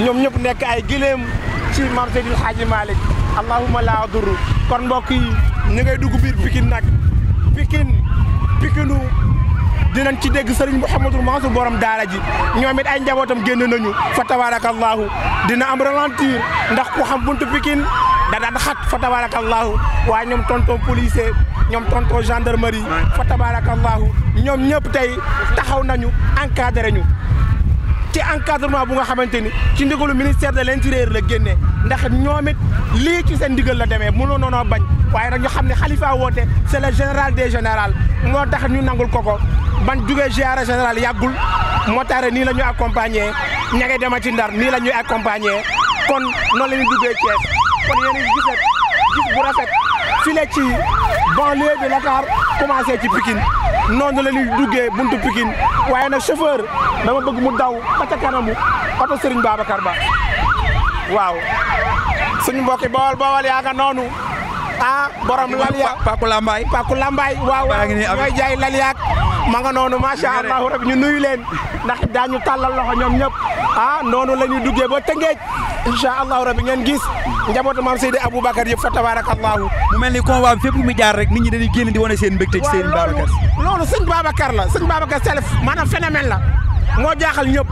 ñoom ñëpp nekk ay gileem ci Maam Seydil Hadji Malick allahumma la dur kon mbokk yi ñu ngay dugg biir Pikine nag Pikinu dinañ ci dégg Serigne Mouhamadou Mansour borom daara ji ñoom it ay njabootam génn nañu fa tabarakallahu dina am ralentir ndax ku xam buntu Pikine da daan xat fa tabarakallahu waaye ñoom tonton policier ñoom tonton gendarmerie fa tabarakallahu ñoom ñëpp tey taxaw nañu encadré ñu ci encadrement bu nga xamante ni ci ndigalu ministère de l'intérieur la génnee ndax ñoom it lii ci seen ndigal la demee mënoo noonoo bañ waaye nag ñu xam ne xalifa woote c'est le général des général moo tax ñu nangul koko ban jugee ziara général yàggul moo tax nii la ñu accompagner ña ngay dema ci Ndar nii la ñuy accompagner kon noonu la ñuy duggee Thiès kon yéen a ngi gis bu rafet file ci banlieue de Dakar commencé ci Pikine noonu la ñuy duggee buntu Pikine waaye nag chauffeur dama bëgg mu daw ba ca kanamu oto Serigne Babacar Ba waaw suñu mbokki Bawol yaa nga noonu borom lal ya Paku Lambaay waaw ñooy jaay lal yaak ma nga noonu macha allah rabbi ñu nuyu leen ndax daañu tàllal loxo ñoom ñëpp noonu la ñuy duggee ba Tëngéej incha allahu rabbi ngeen gis njabootu maam Seydi Aboubacar yëpp fa tabarakallahu mu mel ni convoi bi fépp mu jaar rek nit ñi dañuy génn di wane seen mbégte ci Serigne Babacar loolu sëñ Babacar la sëñ Babacar selef maanaam phénomène la moo jaaxal ñëpp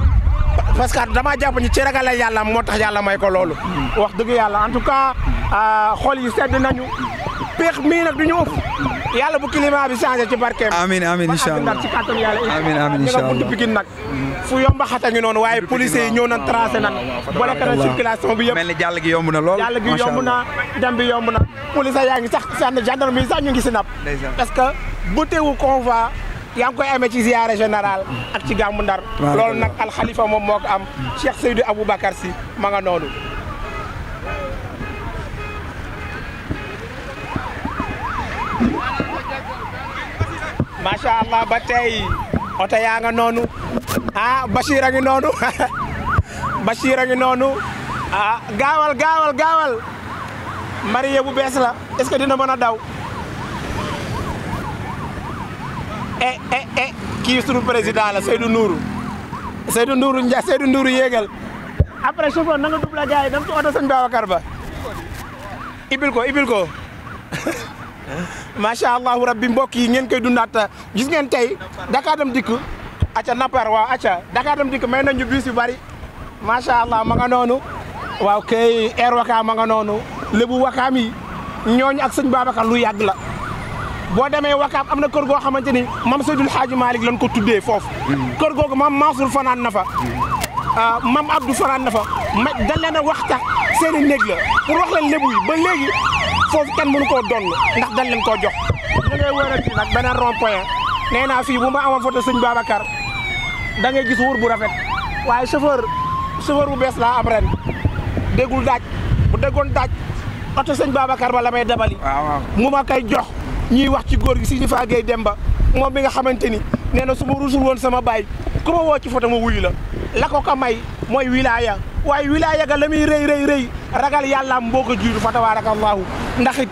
parce que dama jàpp ni ci ragal yàlla moo tax yàlla may ko loolu wax dëgg yàlla en tout cas xol yi sedd nañu peex mii nag du ñu ëpp yàlla bu climat bi changé ci barkeem amiin incha allah ci kàttan yàlla amiin incha allah buntu Pikine nag fu yomba xata ngi noonu waaye policiers yi ñëw nañ tracé nan boole ka na circulation bi yëpp mel ni jàll gi yomb na lool jàll gi yomb na dem bi yomb na police yaa ngi sax gendarme yi sax ñu ngi si napp parce que bu teewu convoi yaa ngi koy amee ci ziyaare général ak ci gàmmu Ndar loolu nag alxalifa moom moo ko am Cheikh Seydou Aboubacar Sy ma nga noonu macha allah ba tey oto yaa nga noonu Bachir a ngi noonu Bachir a ngi noonu gaawal marié bu bees la est-ce que dina mën a daw kii sunu président la Seydou Nourou yéegal après chauffeur na nga double gars yi dem ci oto sëñ Babacar Ba ibil ko macha allahu rabbi mbokk yi ngeen koy dundaat gis ngeen tey Dakar Dem Dikk acca nappar waaw acca Dakar Dem Dikk may nañu bus yu bari macha allah ma nga noonu waaw kay air Wakaam ma nga noonu lébu Wakaam yi ñooñu ak sëñ Babacar lu yàgg la boo demee Wakaam am na kër goo xamante ni mam Seydil Hadji Malick lañ ko tuddee foofu kër googu mam Mansour fanaan na fa mam Abdou fanaan na fa dañ leen a waxta seen i néeg la pour wax leen lébu yi ba léegi foofu kenn mënu koo donn ndax dañ leen koo jox da ngay wërati nag beneen rond point nee naa fii bu ma amoon photo sëñ Babacar da ngay gis wër bu rafet waaye chauffeur bu bees laa am ren déggul daaj bu déggoon daaj oto sëñ Babacar Ba la may dabali mu ma koy jox ñuy wax ci góor gi si ñu faagee Demba moom bi nga xamante ni nee na su ma rusul woon sama baay ku ma woo ci photo ma wuyu la ko may mooy wilaya waaye wilaya ga la muy rëy ragal yàlla mboo ko jiitu fa tabarakallahu ndax it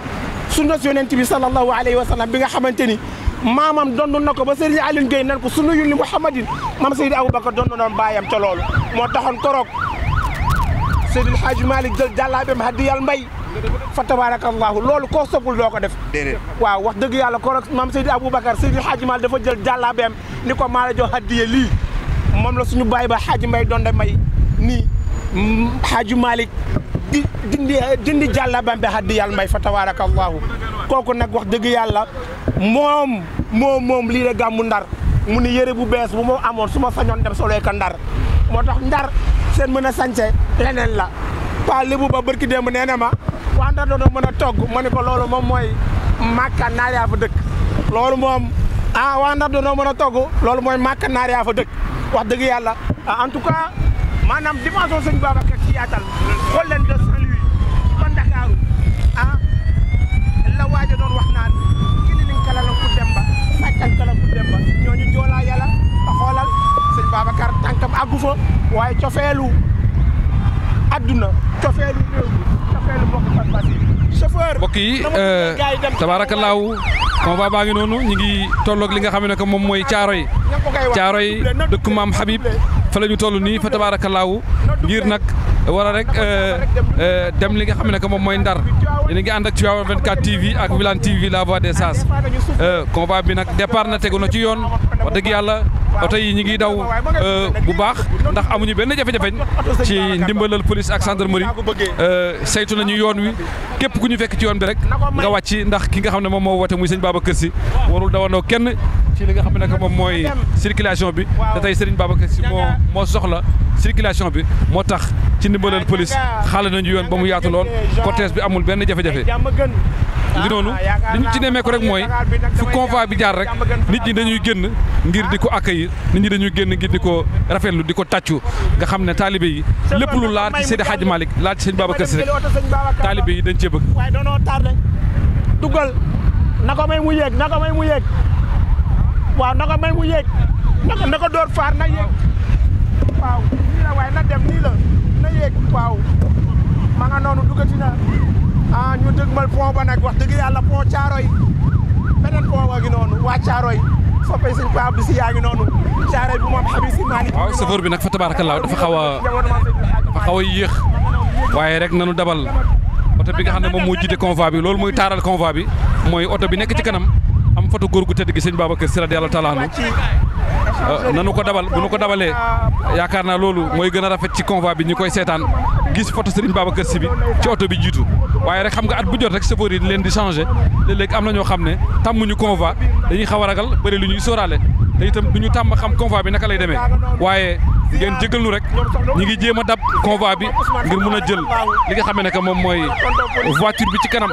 sunna yonent bi sallallahu alayhi wa sallam bi nga xamante ni maamam dondu na ko ba Serigne Alioune Gueye nan ko sunna yulli Muhammadin maam Seydi Aboubacar dondu noon baayam ca loolu moo taxoon koroog Seydil Hadji Malick jël jàllaabeem hadiyal mbay fa tabarakallahu loolu koo soppul doo ko def waaw wax dëgg yàlla koroog maam Seydi Aboubacar Seydil Hadji Malick dafa jël jàllaabeem ni ko maa la jox hadiye lii moom la suñu baay ba Hadji Mbay donde may nii Hadji Malick dindi jàllaabeem bi hadiyal mbay fa tabarakallahu kooku nag wax dëgg yàlla moom lii la gàmmu Ndar mu ni yëre bu bees bu ma amoon su ma sañoon dem solee ka Ndar moo tax Ndar seen mën a sañse leneen la pa lébu ba bërki démb nee na ma waa Ndar doon mën a togg ma ni ko loolu moom mooy Makka naar yaa fa dëkk loolu moom waa Ndar doon mën a togg loolu mooy Makka naar yaa fa dëkk wax dëgg yàlla en tout cas maanaam dimension sëñ Babacar ci yaatal xool leen de Saint-Louis ba Ndakaaru la waaja doon wax naan kili niñ kala ku demba sàccan kala ku demba ñooñu joolaa yàlla a xoolal sëñ Babacar tànkam àggu fa waaye cofeelu adduna cofeelu réew mi cofeelu mbokk pas-pas yi chauffeur mbokk yi tabaarakallaahu convoi baa ngi noonu ñu ngi tolloog li nga xam ne que moom mooy Caaroy dëkk maam Habib fa la ñu toll nii fa tabaarakallaahu ngir nag war a rek dem li nga xam ne que moom mooy Ndar yéen a ngi ànd ak Tivaouane 24 TV ak Wilane TV la voix des sages convoi bi nag départ na tegu na ci yoon wax dëgg yàlla oto yi ñu ngi daw bu baax ndax amuñu benn jafe-jafe ci ndimbalal police ak gendarmerie saytu nañu yoon wi képp ku ñu fekk ci yoon bi rek nga wàcc ndax ki nga xam ne moom moo woote muy sëñ Babacar Sy warul dawandoo kenn ci li nga xam ne moom mooy circulation bi te tey Serigne Babacar Sy moo soxla circulation bi moo tax ci ndimbalal police xaale nañu yoon ba mu yaatu lool cortège bi amul benn jafe-jafe li noonu li ñu ci nemmeeku rek mooy fu convoi bi jaar rek nit ñi dañuy génn ngir di ko accueillir nit ñi dañuy génn ngir di ko rafetlu di ko tàccu nga xam ne taalibe yi lépp lu laal ci Seydi Hadji Malick laal ci sëñ Babacar Sy rek taalibe yi dañ cee bëgg. waaye doonoo tardé dugal na ko may mu yéeg na ko may mu yéeg waaw na ko may mu yéeg na ko door faar na yéeg waaw nii la waaye na dem nii la na yéeg waaw ma nga noonu dugati na ñu dëgmal pont ba nag wax dëgg yàlla pont Thiaroye beneen pont ba gi noonu waa Thiaroye soppay sëñ Pape Abdou Sy yaa ngi noonu Thiaroye bu moom Habib Sy Malick waaw chauffeur bi nag fa tabaarakallaa dafa xaw a yéex waaye rek nanu dabal oto bi nga xam ne moom moo jiite convoi bi loolu muy taaral convoi bi mooy oto bi nekk ci kanam am photo góor gu tëdd gi sëñ Babacar Sy radiyallahu taala anhu nanu ko dabal bu nu ko dabalee yaakaar naa loolu mooy gën a rafet ci convoi bi ñu koy seetaan gis photo Serigne Babacar Sy bi ci oto bi jiitu waaye rek xam nga at bu jot rek chauffeur yi leen di changé léeg-léeg am na ñoo xam ne tàmmuñu convoi dañuy xaw a ragal bëri lu ñuy sóoraale te itam du ñu tàmm xam convoi bi naka lay demee waaye ngeen jégal nu rek ñi ngi jéem a dab convoi bi ngir mun a jël li nga xam ne que moom mooy voiture bi ci kanam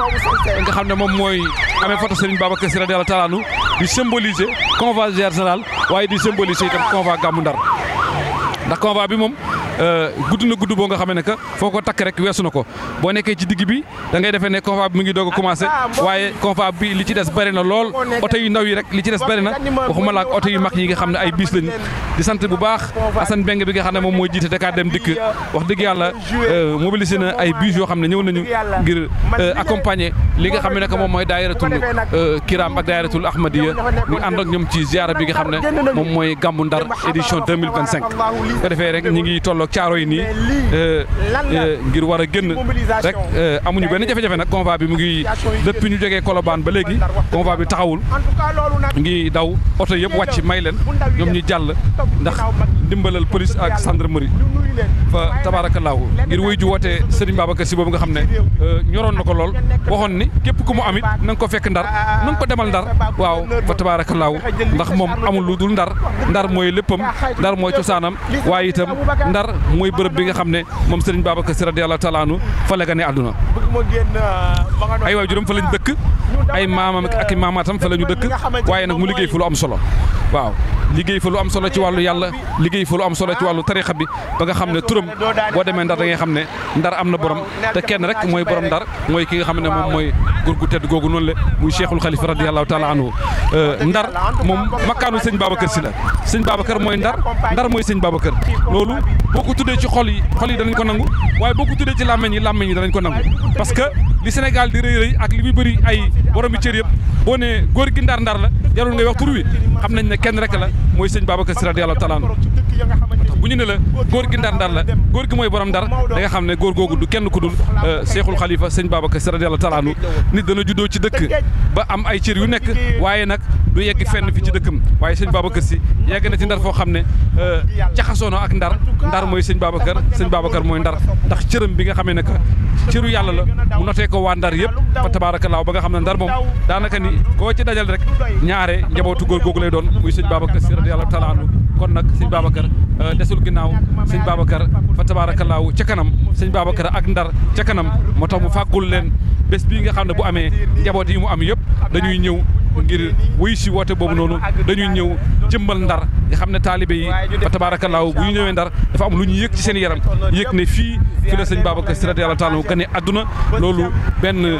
nga xam ne moom mooy amee photo Serigne Babacar Sy radiyallahu taala anhu di symboliser convoi général waaye di symboliser itam convoi gàmmu Ndar ndax convoi bi moom gudd na gudd boo nga xam ne que foo ko takk rek weesu na ko boo nekkee ci digg bi da ngay defee ne convoi bi mu ngi doog a commencé waaye convoi bi li ci des bëri na lool oto yu ndaw yi rek li ci des bëri na waxuma la ak oto yu mag yi nga xam ne ay biis lañ di sant bu baax Assane Beng bi nga xam ne moom mooy jiite Dakar Dem Dikk wax dëgg yàlla mobilisé na ay bus yoo xam ne ñëw nañu ngir accompagner li nga xam ne que moom mooy daayiratul Kiram ak daayiratul Ahmadiya ñu ànd ak ñoom ci ziara bi nga xam ne moom mooy Gàmmu Ndar édition 2025 ko defee rek ñi ngi tolloog caaro yi nii ngir war a génn rek amuñu benn jafe-jafe nag convoi bi mu ngi depuis ñu jógee Colobane ba léegi convoi bi taxawul ngi daw oto yëpp wàcc may leen ñoom ñu jàll ndax ndimbalal police ak gendarmerie fa tabaarakallaahu ngir wuy ju wootee Serigne Babacar Sy boobu nga xam ne ñoroon na ko lool waxoon ni képp ku mu amit na nga ko fekk Ndar na nga ko demal Ndar waaw fa tabaarakallaahu ndax moom amul lu dul Ndar mooy léppam Ndar mooy cosaanam waaye itam Ndar mooy bërëb bi nga xam ne moom Serigne Babacar Sy radiyallahu taala anhu fa la gane àdduna ay waajuram fa lañ dëkk ay maamam ak i maamaatam fa la ñu dëkk waaye nag mu liggéey fa lu am solo waaw liggéey fa lu am solo ci wàllu yàlla liggéey fa lu am solo ci wàllu tarixa bi ba nga xam ne turam boo demee Ndar da ngay xam ne Ndar am na borom te kenn rek mooy borom Ndar mooy ki nga xam ne moom mooy góor gu tedd googu noonu la muy Cheikhul Khalifa radiyallahu taala anhu Ndar moom makkaanu sëñ Babacar Sy la sëñ Babacar mooy Ndar mooy sëñ Babacar loolu boo ko tuddee ci xol yi danañ ko nangu waaye boo ko tuddee ci làmmeñ yi danañ ko nangu parce que li Sénégal di rëy ak li muy bëri ay borom bi cër yëpp boo ne góor gi Ndar la jarul ngay wax tur wi xam nañ ne kenn rek la mooy sëñ Babacar Sy radiyallahu taala anhu bu ñu ne la góor gi Ndar la góor gi mooy borom Ndar da nga xam ne góor googu du kenn ku dul Cheikhul Khalifa sëñ Babacar Sy radiyallahu taala anhu nit dana juddoo ci dëkk ba am ay cër yu nekk waaye nag du yegg fenn fi ci dëkkam waaye sëñ Babacar Sy yegg na ci Ndar foo xam ne jaxasoo na ak Ndar mooy sëñ Babacar mooy Ndar ndax cëram bi nga xamee ne que cëru yàlla la mu notee ko waa Ndar yëpp fa tabaarakallaahu ba nga xam ne Ndar moom daanaka ni koo ci dajal rek ñaare njabootu góor googu lay doon muy sëñ Babacar Sy radiyallahu taala anhu kon nag sëñ Babacar desul ginnaaw sëñ Babacar fa tabaarakallaahu ca kanam sëñ Babacar ak Ndar ca kanam moo tax mu fàggul leen bés bii nga xam ne bu amee njaboot yi mu am yëpp dañuy ñëw ngir wuy si woote boobu noonu dañuy ñëw jëmbal Ndar nga xam ne taalibe yi fa tabaarakallaahu bu ñu ñëwee Ndar dafa am lu ñu yëg ci seen yaram yëg ne fii la sëñ Babacar Sy radiyallahu taala anhu gane àdduna loolu benn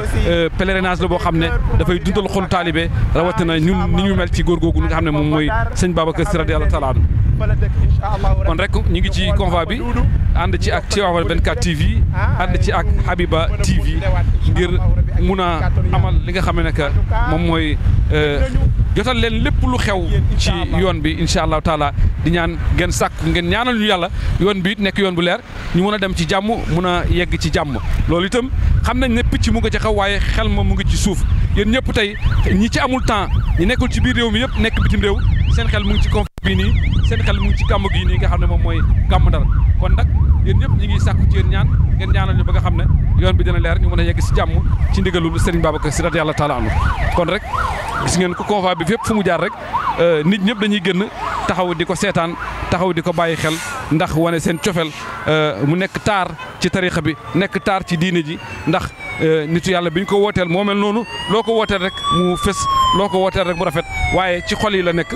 pèlerinage la boo xam ne dafay dundal xolu taalibe rawatina ñun ni ñu mel ci góor googu nga xam ne moom mooy sëñ Babacar Sy radiyallahu taala anhu kon rek ñu ngi ci convoi bi ànd ci ak Tivaouane 24 TV ànd ci ak Habiba TV ngir mun a amal li nga xam ne que moom mooy jotal leen lépp lu xew ci yoon bi incha allahu taala di ñaan ngeen sàkk ngeen ñaanal ñu yàlla yoon bi nekk yoon bu leer ñu mun a dem ci jàmm mun a yegg ci jàmm loolu itam xam nañ ne picc mu nga ci xaw waaye xel ma mu ngi ci suuf yéen ñëpp tey ñi ci amul temps ñi nekkul ci biir réew mi yëpp nekk bitim réew seen xel mu ngi ci convoi bii nii seen xel mu ngi ci gàmm gii nii nga xam ne moom mooy gàmm Ndar kon nag yéen ñëpp ñi ngi sàkku ci yéen ñaan ngeen ñaanal ñu ba nga xam ne yoon bi dina leer ñu mën a yegg si jàmm ci ndigalul Serigne Babacar Sy radiyallahu taala anhu kon rek gis ngeen ko convoi bi fépp fu mu jaar rek nit ñëpp dañuy génn taxaw di ko seetaan taxaw di ko bàyyi xel ndax wane seen cofeel mu nekk taar ci tarixa bi nekk taar ci diine ji ndax nitu yàlla bi ñu ko wooteel moo mel noonu loo ko wooteel rek mu fës loo ko wooteel rek mu rafet waaye ci xol yi la nekk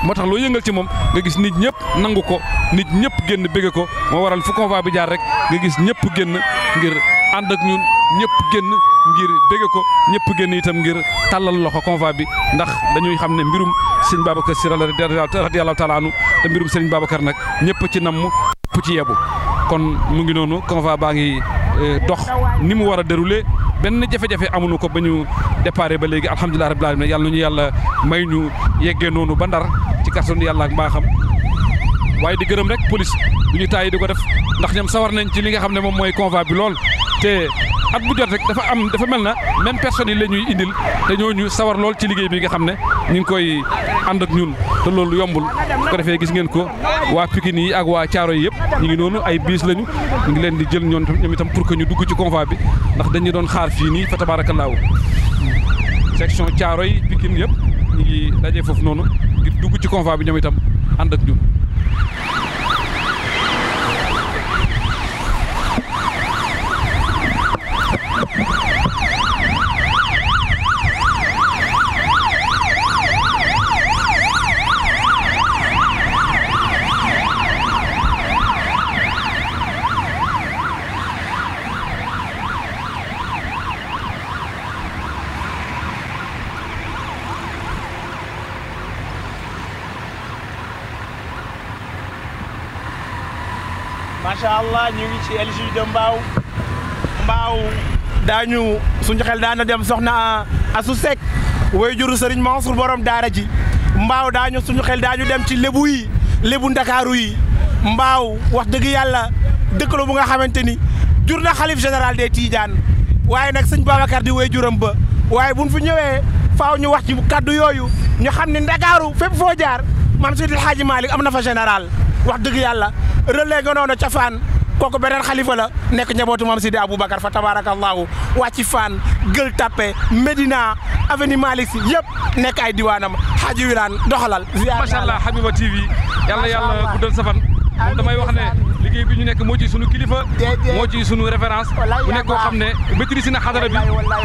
moo tax loo yëngal ci moom nga gis nit ñëpp nangu ko nit ñëpp génn bëgge ko moo waral fu convoi bi jaar rek nga gis ñëpp génn ngir ànd ak ñun ñëpp génn ngir bëgge ko ñëpp génn itam ngir tàllal loxo convoi bi ndax dañuy xam ne mbirum sëñ Babacar Sy radiyallahu taala anhu te mbirum sëñ Babacar nag ñëpp ci namm ñëpp ci yebu kon mu ngi noonu convoi baa ngi dox ni mu war a déroulé benn jafe-jafe amuñu ko ba ñu déparé ba léegi alhamdulilah rabbil alamin yàlla nañu yàlla may ñu yeggee noonu ba Ndar ci kàttanu yàlla ak mbaaxam waaye di gërëm rek police du ñu taay di ko def ndax ñoom sawar nañ ci li nga xam ne moom mooy convoi bi lool te at bu jot rek dafa mel na même personnes yi la ñuy indil te ñooñu sawar lool ci liggéey bi nga xam ne ñu ngi koy ànd ak ñun te loolu yombul bu ko defee gis ngeen ko waa Pikine yi ak waa Thiaroye yi yëpp ñu ngi noonu ay biis lañu ñu ngi leen di jël ñoom itam pour que ñu dugg ci convoi bi ndax dañu doon xaar fii nii fa tabaarakallaahu section Thiaroye Pikine yëpp ñu ngi daje foofu noonu ngir dugg ci convoi bi ñoom itam ànd ak ñun. macha allah ñu ngi ci LG de Mbaaw daañu suñu xel daana dem soxna Asu Seck way juru Serigne Mansour borom daara ji Mbaaw suñu xel daañu dem ci lébu yi lébu Ndakaaru yi Mbaaw wax dëgg yàlla dëkk la bu nga xamante ni jur na xalif général des Tidiane waaye nag sëñ Babacar di way juram ba waaye buñ fi ñëwee faaw ñu wax ci kaddu yooyu ñu xam ne Ndakaaru fépp foo jaar maam Seydil Hadji Malick am na fa général wax dëgg yàlla relais nga noonu ca Fann kooku beneen xalifa la nekk njabootu maam Sidi Aboubacar fa tabarakallahu wàcc Fann Gueule Tapée Médina avenue Malick Sy yëpp nekk ay diwaanam Hadji Wilane doxalal. macha allah Habiba TV yàlla guddal sa fan moom damay wax ne liggéey bi ñu nekk moo ci sunu kilifa moo ci sunu référence bu nekk koo xam ne maîtrise na xadara bi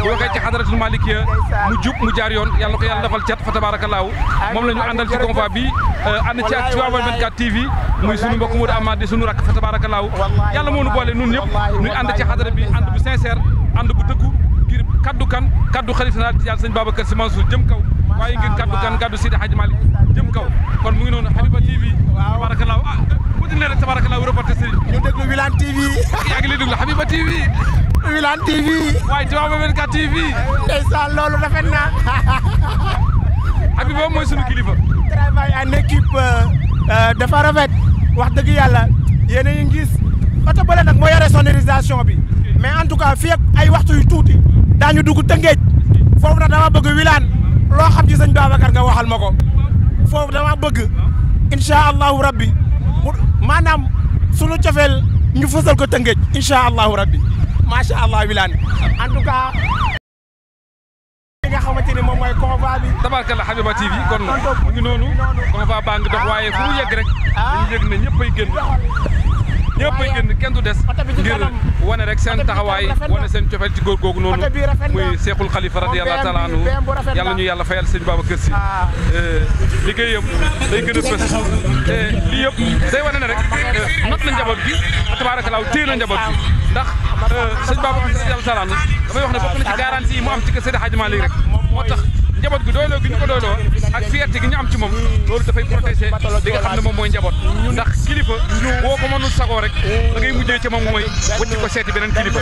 bu waxee ci xadaratul malikiya mu jub mu jaar yoon yàlla ko yàlla defal cat fa tabaarakallaahu moom la ñu àndal ci convoi bi ànd ci ak Tivaouane 24 TV muy sunu mbokk Modou Amad di sunu rakk fa tabaarakallaahu yàlla moo nu boole nun ñëpp ñu ànd ci xadara bi ànd bu sincère ànd bu dëggu ngir kaddu xalifa na yàlla sëñ Babacar Sy Mansour jëm kaw waaye ngir kaddu Sidi Hadji Malick jëm kaw kon mu ngi noonu Habiba TV tabaarakallaahu dina rek tabarakallah reporter Serigne ñu déglu Wilane TV yaa ngi lay déglu Habiba TV Wilane TV waaye Tivaouane 24 TV ndeysaan loolu rafet na Habiba mooy sunu kilifa travail en équipe dafa rafet wax dëgg yàlla yéen a ngi gis oto bële nag moo yore sonorisation bi mais en tout cas fii ak ay waxtu yu tuuti daañu dugg Tëngéej foofu nag dama bëgg Wilane loo xam ci sëñ Babacar nga waxal ma ko foofu dama bëgg incha allahu rabbi maanaam sunu cofeel ñu fësal ko Tëngéej incha allahu rabbi macha allah Wilane en tout cas li nga xamante ni moom mooy convoi bi. tabarkalla Habiba TV kon mu ngi noonu convoi baa ngi dox waaye fu mu yegg rek dañu yëg ne ñëppay génn kenn du des ngir wane rek seen taxawaay wane seen cofeel ci góor googu noonu muy Seexul Xalifa radiyallahu taala anhu yàlla ñu yàlla fayal sëñ Babacar Sy liggéeyam day gën a fës te lii yëpp day wane ne rek not na njaboot gi tabaarakallaa téye na njaboot gi ndax sëñ Babacar Sy radiyallahu taala anhu damay wax ne bokk na ci garantie yi mu am ci kër Seydi Hadji Malick rek moo tax njaboot gi doyloo gi ñu ko doyloo ak fierté gi ñu am ci moom loolu dafay protéger li nga xam ne moom mooy njaboot ndax kilifa boo ko mënul sagoo rek da ngay mujjee ci moom mooy wëcc ko seeti beneen kilifa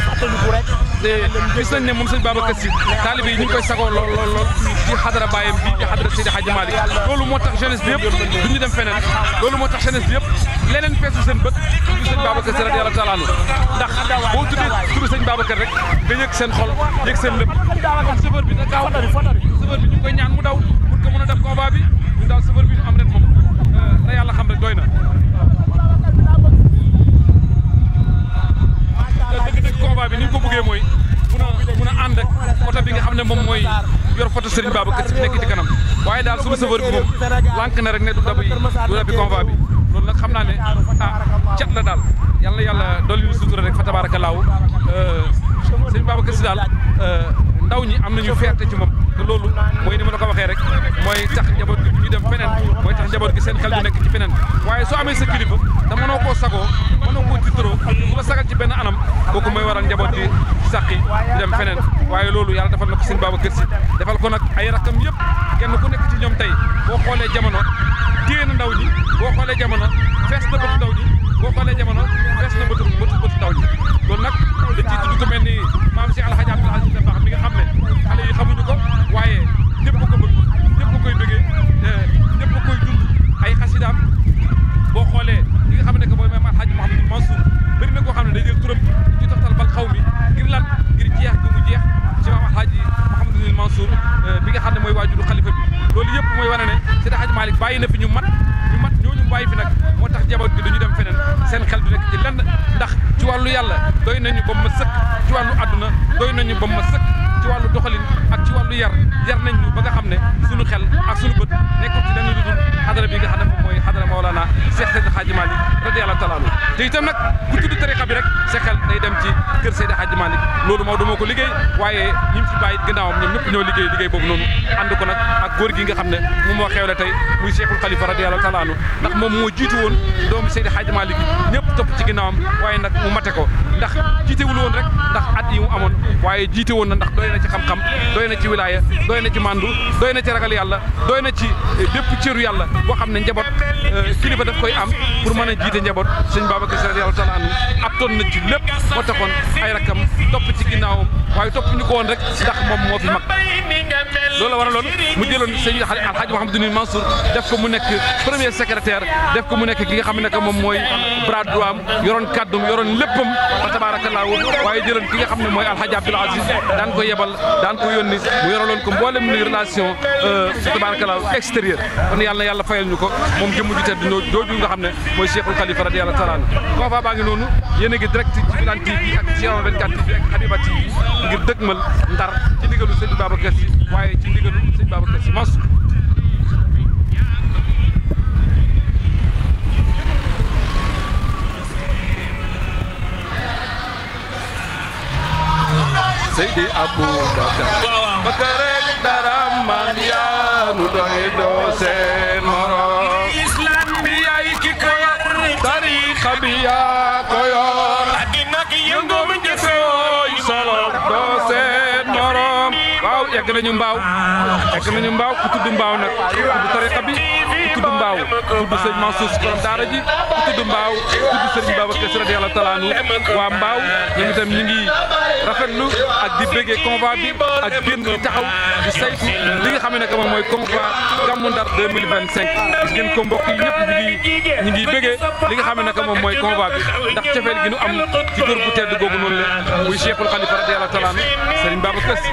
te gis nañ ne moom sëñ Babacar Sy taalibe yi ñu ngi koy sagoo lool ci xadara baayam bi ci xadara Seydi Hadji Malick loolu moo tax jeunesse bi yëpp du ñu dem feneen loolu moo tax jeunesse bi yëpp leneen feesu seen bët du sëñ Babacar Si radiyallahu taala anhu ndax boo tuddee turu sëñ Babacar rek nga yëg seen xol yëg seen lépp kon chauffeur bi na gaaw chauffeur bi ñu koy ñaan mu daw pour que mën a def combat bi ñu daal chauffeur bi ñu am ren moom la yàlla xam rek doy na dëgg-dëgg combat bi ni ñu ko bëggee mooy mun a ànd ak oto bi nga xam ne moom mooy yor photo Serigne Babacar Si nekk ci kanam waaye daal suñu chauffeur bi moom lànk na rek ne du dabi combat bi loolu nag xam naa ne cat la daal yàlla dolli ñu sutura rek fa tabaarakallaahu Serigne Babacar Si daal ndaw ñi am nañu fierté ci moom te loolu mooy ni ma la ko waxee rek mooy tax njaboot gi ñu dem feneen mooy tax njaboot gi seen xel du nekk ci feneen waaye soo amee sa kilifa te mënoo koo sagoo mënoo koo tiitaroo bu la sagal ci benn anam kooku mooy waral njaboot gi sàqi di dem feneen waaye loolu yàlla defal na ko Serigne Babacar Si defal ko nag ay rakkam yëpp kenn ku nekk ci ñoom tey boo xoolee jamono téye na ndaw ñi boo xoolee jamono fees na bëtu ndaw ñi boo xoolee jamono fees na bëtu ndaw ñi loolu nag da ciy tudd ko mel ni maam si Alhaji Abdoul Aziz Dabakh mi nga xam ne xale yi xamuñu ko waaye ñëpp ko bëgg ñëpp koy bëggee ñëpp koy dund ay xasidaam boo xoolee li nga xam ne que mooy maam Alhaji Mouhamadou Mansour bëri na koo xam ne day jël turam ci toftal bal xaw mi ngir lan ngir jeex gi mu jeex ci maam Alhaji Mouhamadou Mansour bi nga xam ne mooy waajuru xalifa bi loolu yëpp mooy wane ne Seydi Hadji Malick bàyyi na fi ñu mat ñooñu bàyyi fi nag moo tax jaboot gi duñu dem feneen seen xel du nekk ci lenn ndax ci wàllu yàlla doy nañu ba ma sëkk ci wàllu àdduna doy nañu ba ma sëkk ci wàllu doxalin ak ci wàllu yar nañ ñu ba nga xam ne suñu xel ak suñu bët nekkul ci lenn lu dul xadara bi nga xam ne moom mooy xadara Mawlana Cheikh Seydi Hadji Malick radiyallahu taala anhu te itam nag ku tudd tariqa bi rek sa xel day dem ci kër Seydi Hadji Malick loolu Maodo moo ko liggéey waaye ñi fi bàyyi gannaawam ñoom ñëpp ñoo liggéey boobu noonu ànd ko nag ak góor gi nga xam ne moom moo xewle tey muy Cheikhul Khalifa radiyallahu taala anhu ndax moom moo jiitu woon doomu Seydi Hadji Malick ñëpp topp ci ginnaawam waaye nag mu mate ko ndax jiitewul woon rek ndax at yi mu amoon waaye jiite woon na ndax doy na ci xam-xam doy na ci wilaaya doy na ci mandu doy na ci ragal yàlla doy na ci bépp cëru yàlla boo xam ne njaboot kilifa daf koy am pour mën a jiite njaboot sëñ Babacar Si radiyallahu taala anhu attoon na ci lépp moo taxoon ay rakam topp ci ginnaawam waaye topp ñu ko woon rek ndax moom moo fi mag loolu la waraloon mu jëloon sëñ Alhaji Mouhamadou Mansour def ko mu nekk premier secrétaire def ko mu nekk ki nga xam ne que moom mooy bras droit am yoroon kàddum yoroon léppam fa tabaarakallaahu waaye jëloon ki nga xam ne mooy Alhaji Abdoul Aziz daan ko yebal daan ko yónni mu yoraloon ko mboolem luy relation fa tabaarakallaahu extérieur kon yàlla na yàlla fayal ñu ko moom jëmm ju tedd jooju nga xam ne mooy Cheikhul Khalifa radiyallahu taala anhu confa baa ngi noonu yéen a ngi direct ci Wilane TV ak Siyawa 24 TV ak Habiba TV ngir dëgmal Ndar ci ndigalu sëñ Babacar Si waaye ci ndigalu sëñ Babacar Si Mansour Seydi Aboubacar Bakar dara man yaa nu doy doo seen morom islam bi yaay ki ko yor tariqa bi yaa ko yor addina ki yëngum jëfewooy solo doo seen morom waaw yegg nañu mbaaw ku tudd mbaaw nag ku tudd tariqa bi ku tudd mbaaw tudd sëñ Mansour Si borom daara ji ku tudd mbaaw tudd sëñ Babacar Si radiyallahu taala anhu waa mbaaw ñoom itam ñu ngi rafetlu ak di bëggee convoi bi ak génn di taxaw di saytu li nga xam ne que moom mooy convoi Gammu Ndar 2025 gis ngeen ko mbokk yi ñëpp ñu ngi bëggee li nga xam ne que moom mooy convoi bi ndax cofeel gi nu am ci góor bu tedd googu noonu la muy Cheikhul Khalifa radiyallahu taala anhu Serigne Babacar Si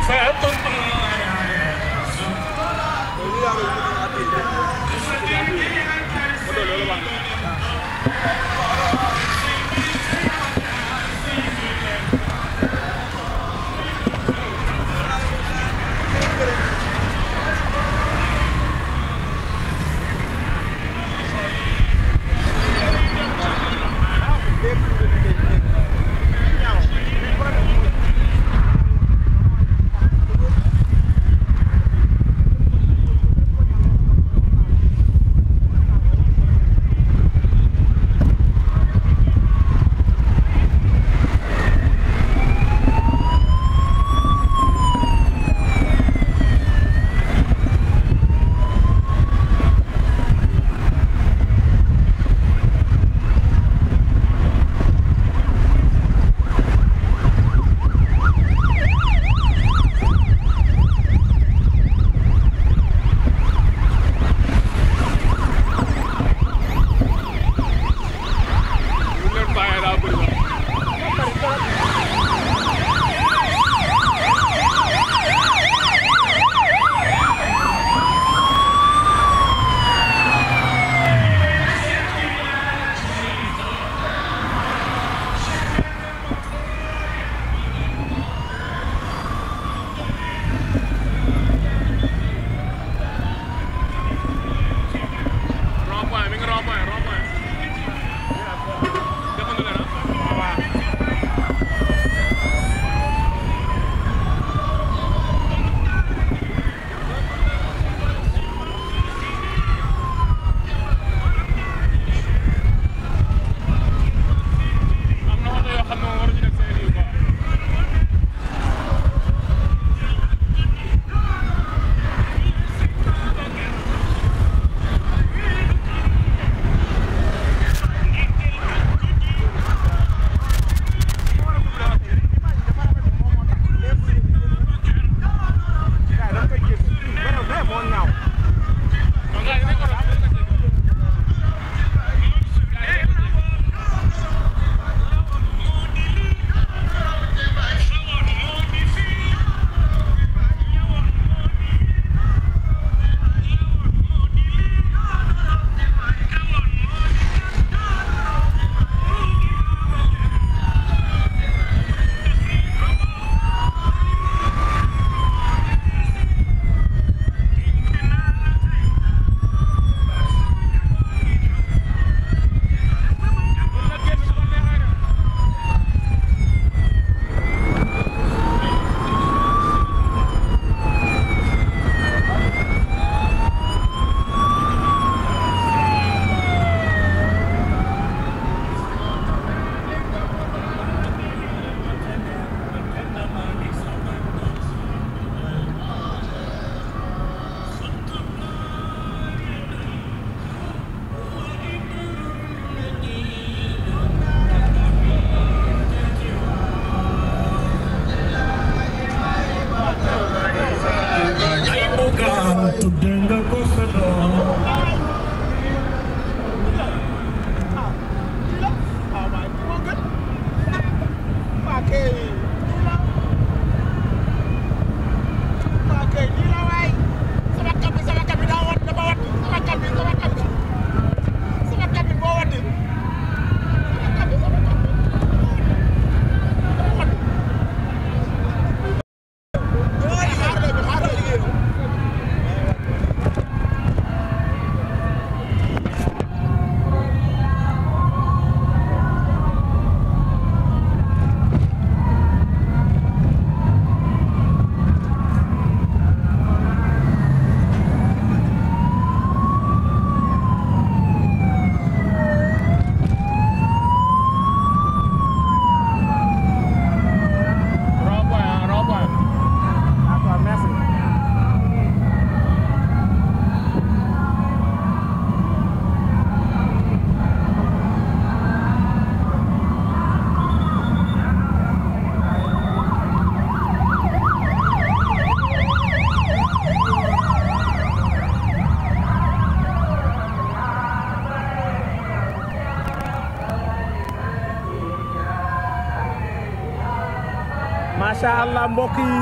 macha allah mbokk yi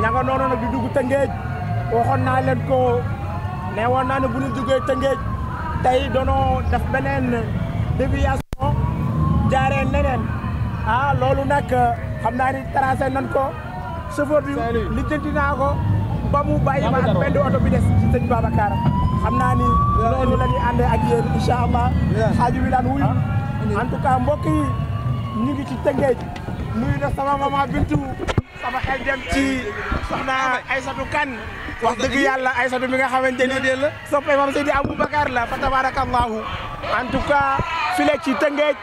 ña nga noonu nag di dugg Tëngéej waxoon naa leen ko ne woon naa ne bu ñu duggee Tëngéej tey doonoo def beneen déviation jaaree neneen loolu nag xam naa ni tracé nan ko chauffeur bi lijjanti naa ko ba mu bàyyi ma ak benn oto bi des ci sëñ Babacar xam naa ni loolu la ñuy àndee ak yéen incha allah xaaju bi daan wuyu en tout cas mbokk yi ñu ngi ci Tëngéej nuyu na sama maman Bintu sama xel dem ci soxna Aïssatou Kane wax dëgg yàlla Aïssatou mi nga xamante ni soppe Mame Seydi Aboubacar la fa tabarakallahu en tout cas file ci Tëngéej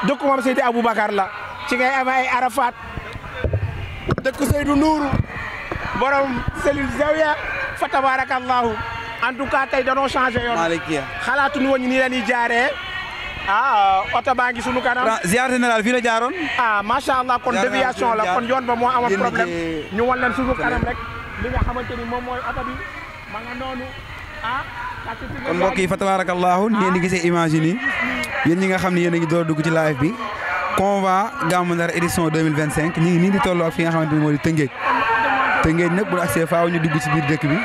dëkku Mame Seydi Aboubacar la ci ngay amee ay Arafat dëkk Seydou Nourou borom cellule Zawiya fa tabarakallahu en tout cas tey danoo changé yoon xalaatuñu woon nii la ñuy jaaree oto baa ngi sunu kanam. ziar général fii la jaaroon. macha allah kon déviation la kon yoon ba moo amoon problème ñu wan leen sunu kanam rek li nga xamante ni moom mooy oto bi ma nga noonu kon mbokk yi fa tabarakallahu ni ngeen di gisee image yi nii yéen ñi nga xam ne yéen a ngi door dugg ci live bi convoi Gamou Ndar édition 2025 ñu ngi nii di tolloo ak fi nga xamante ni moo di Tëngéej Tëngéej nag bu accès faaw ñu dugg ci biir dëkk bi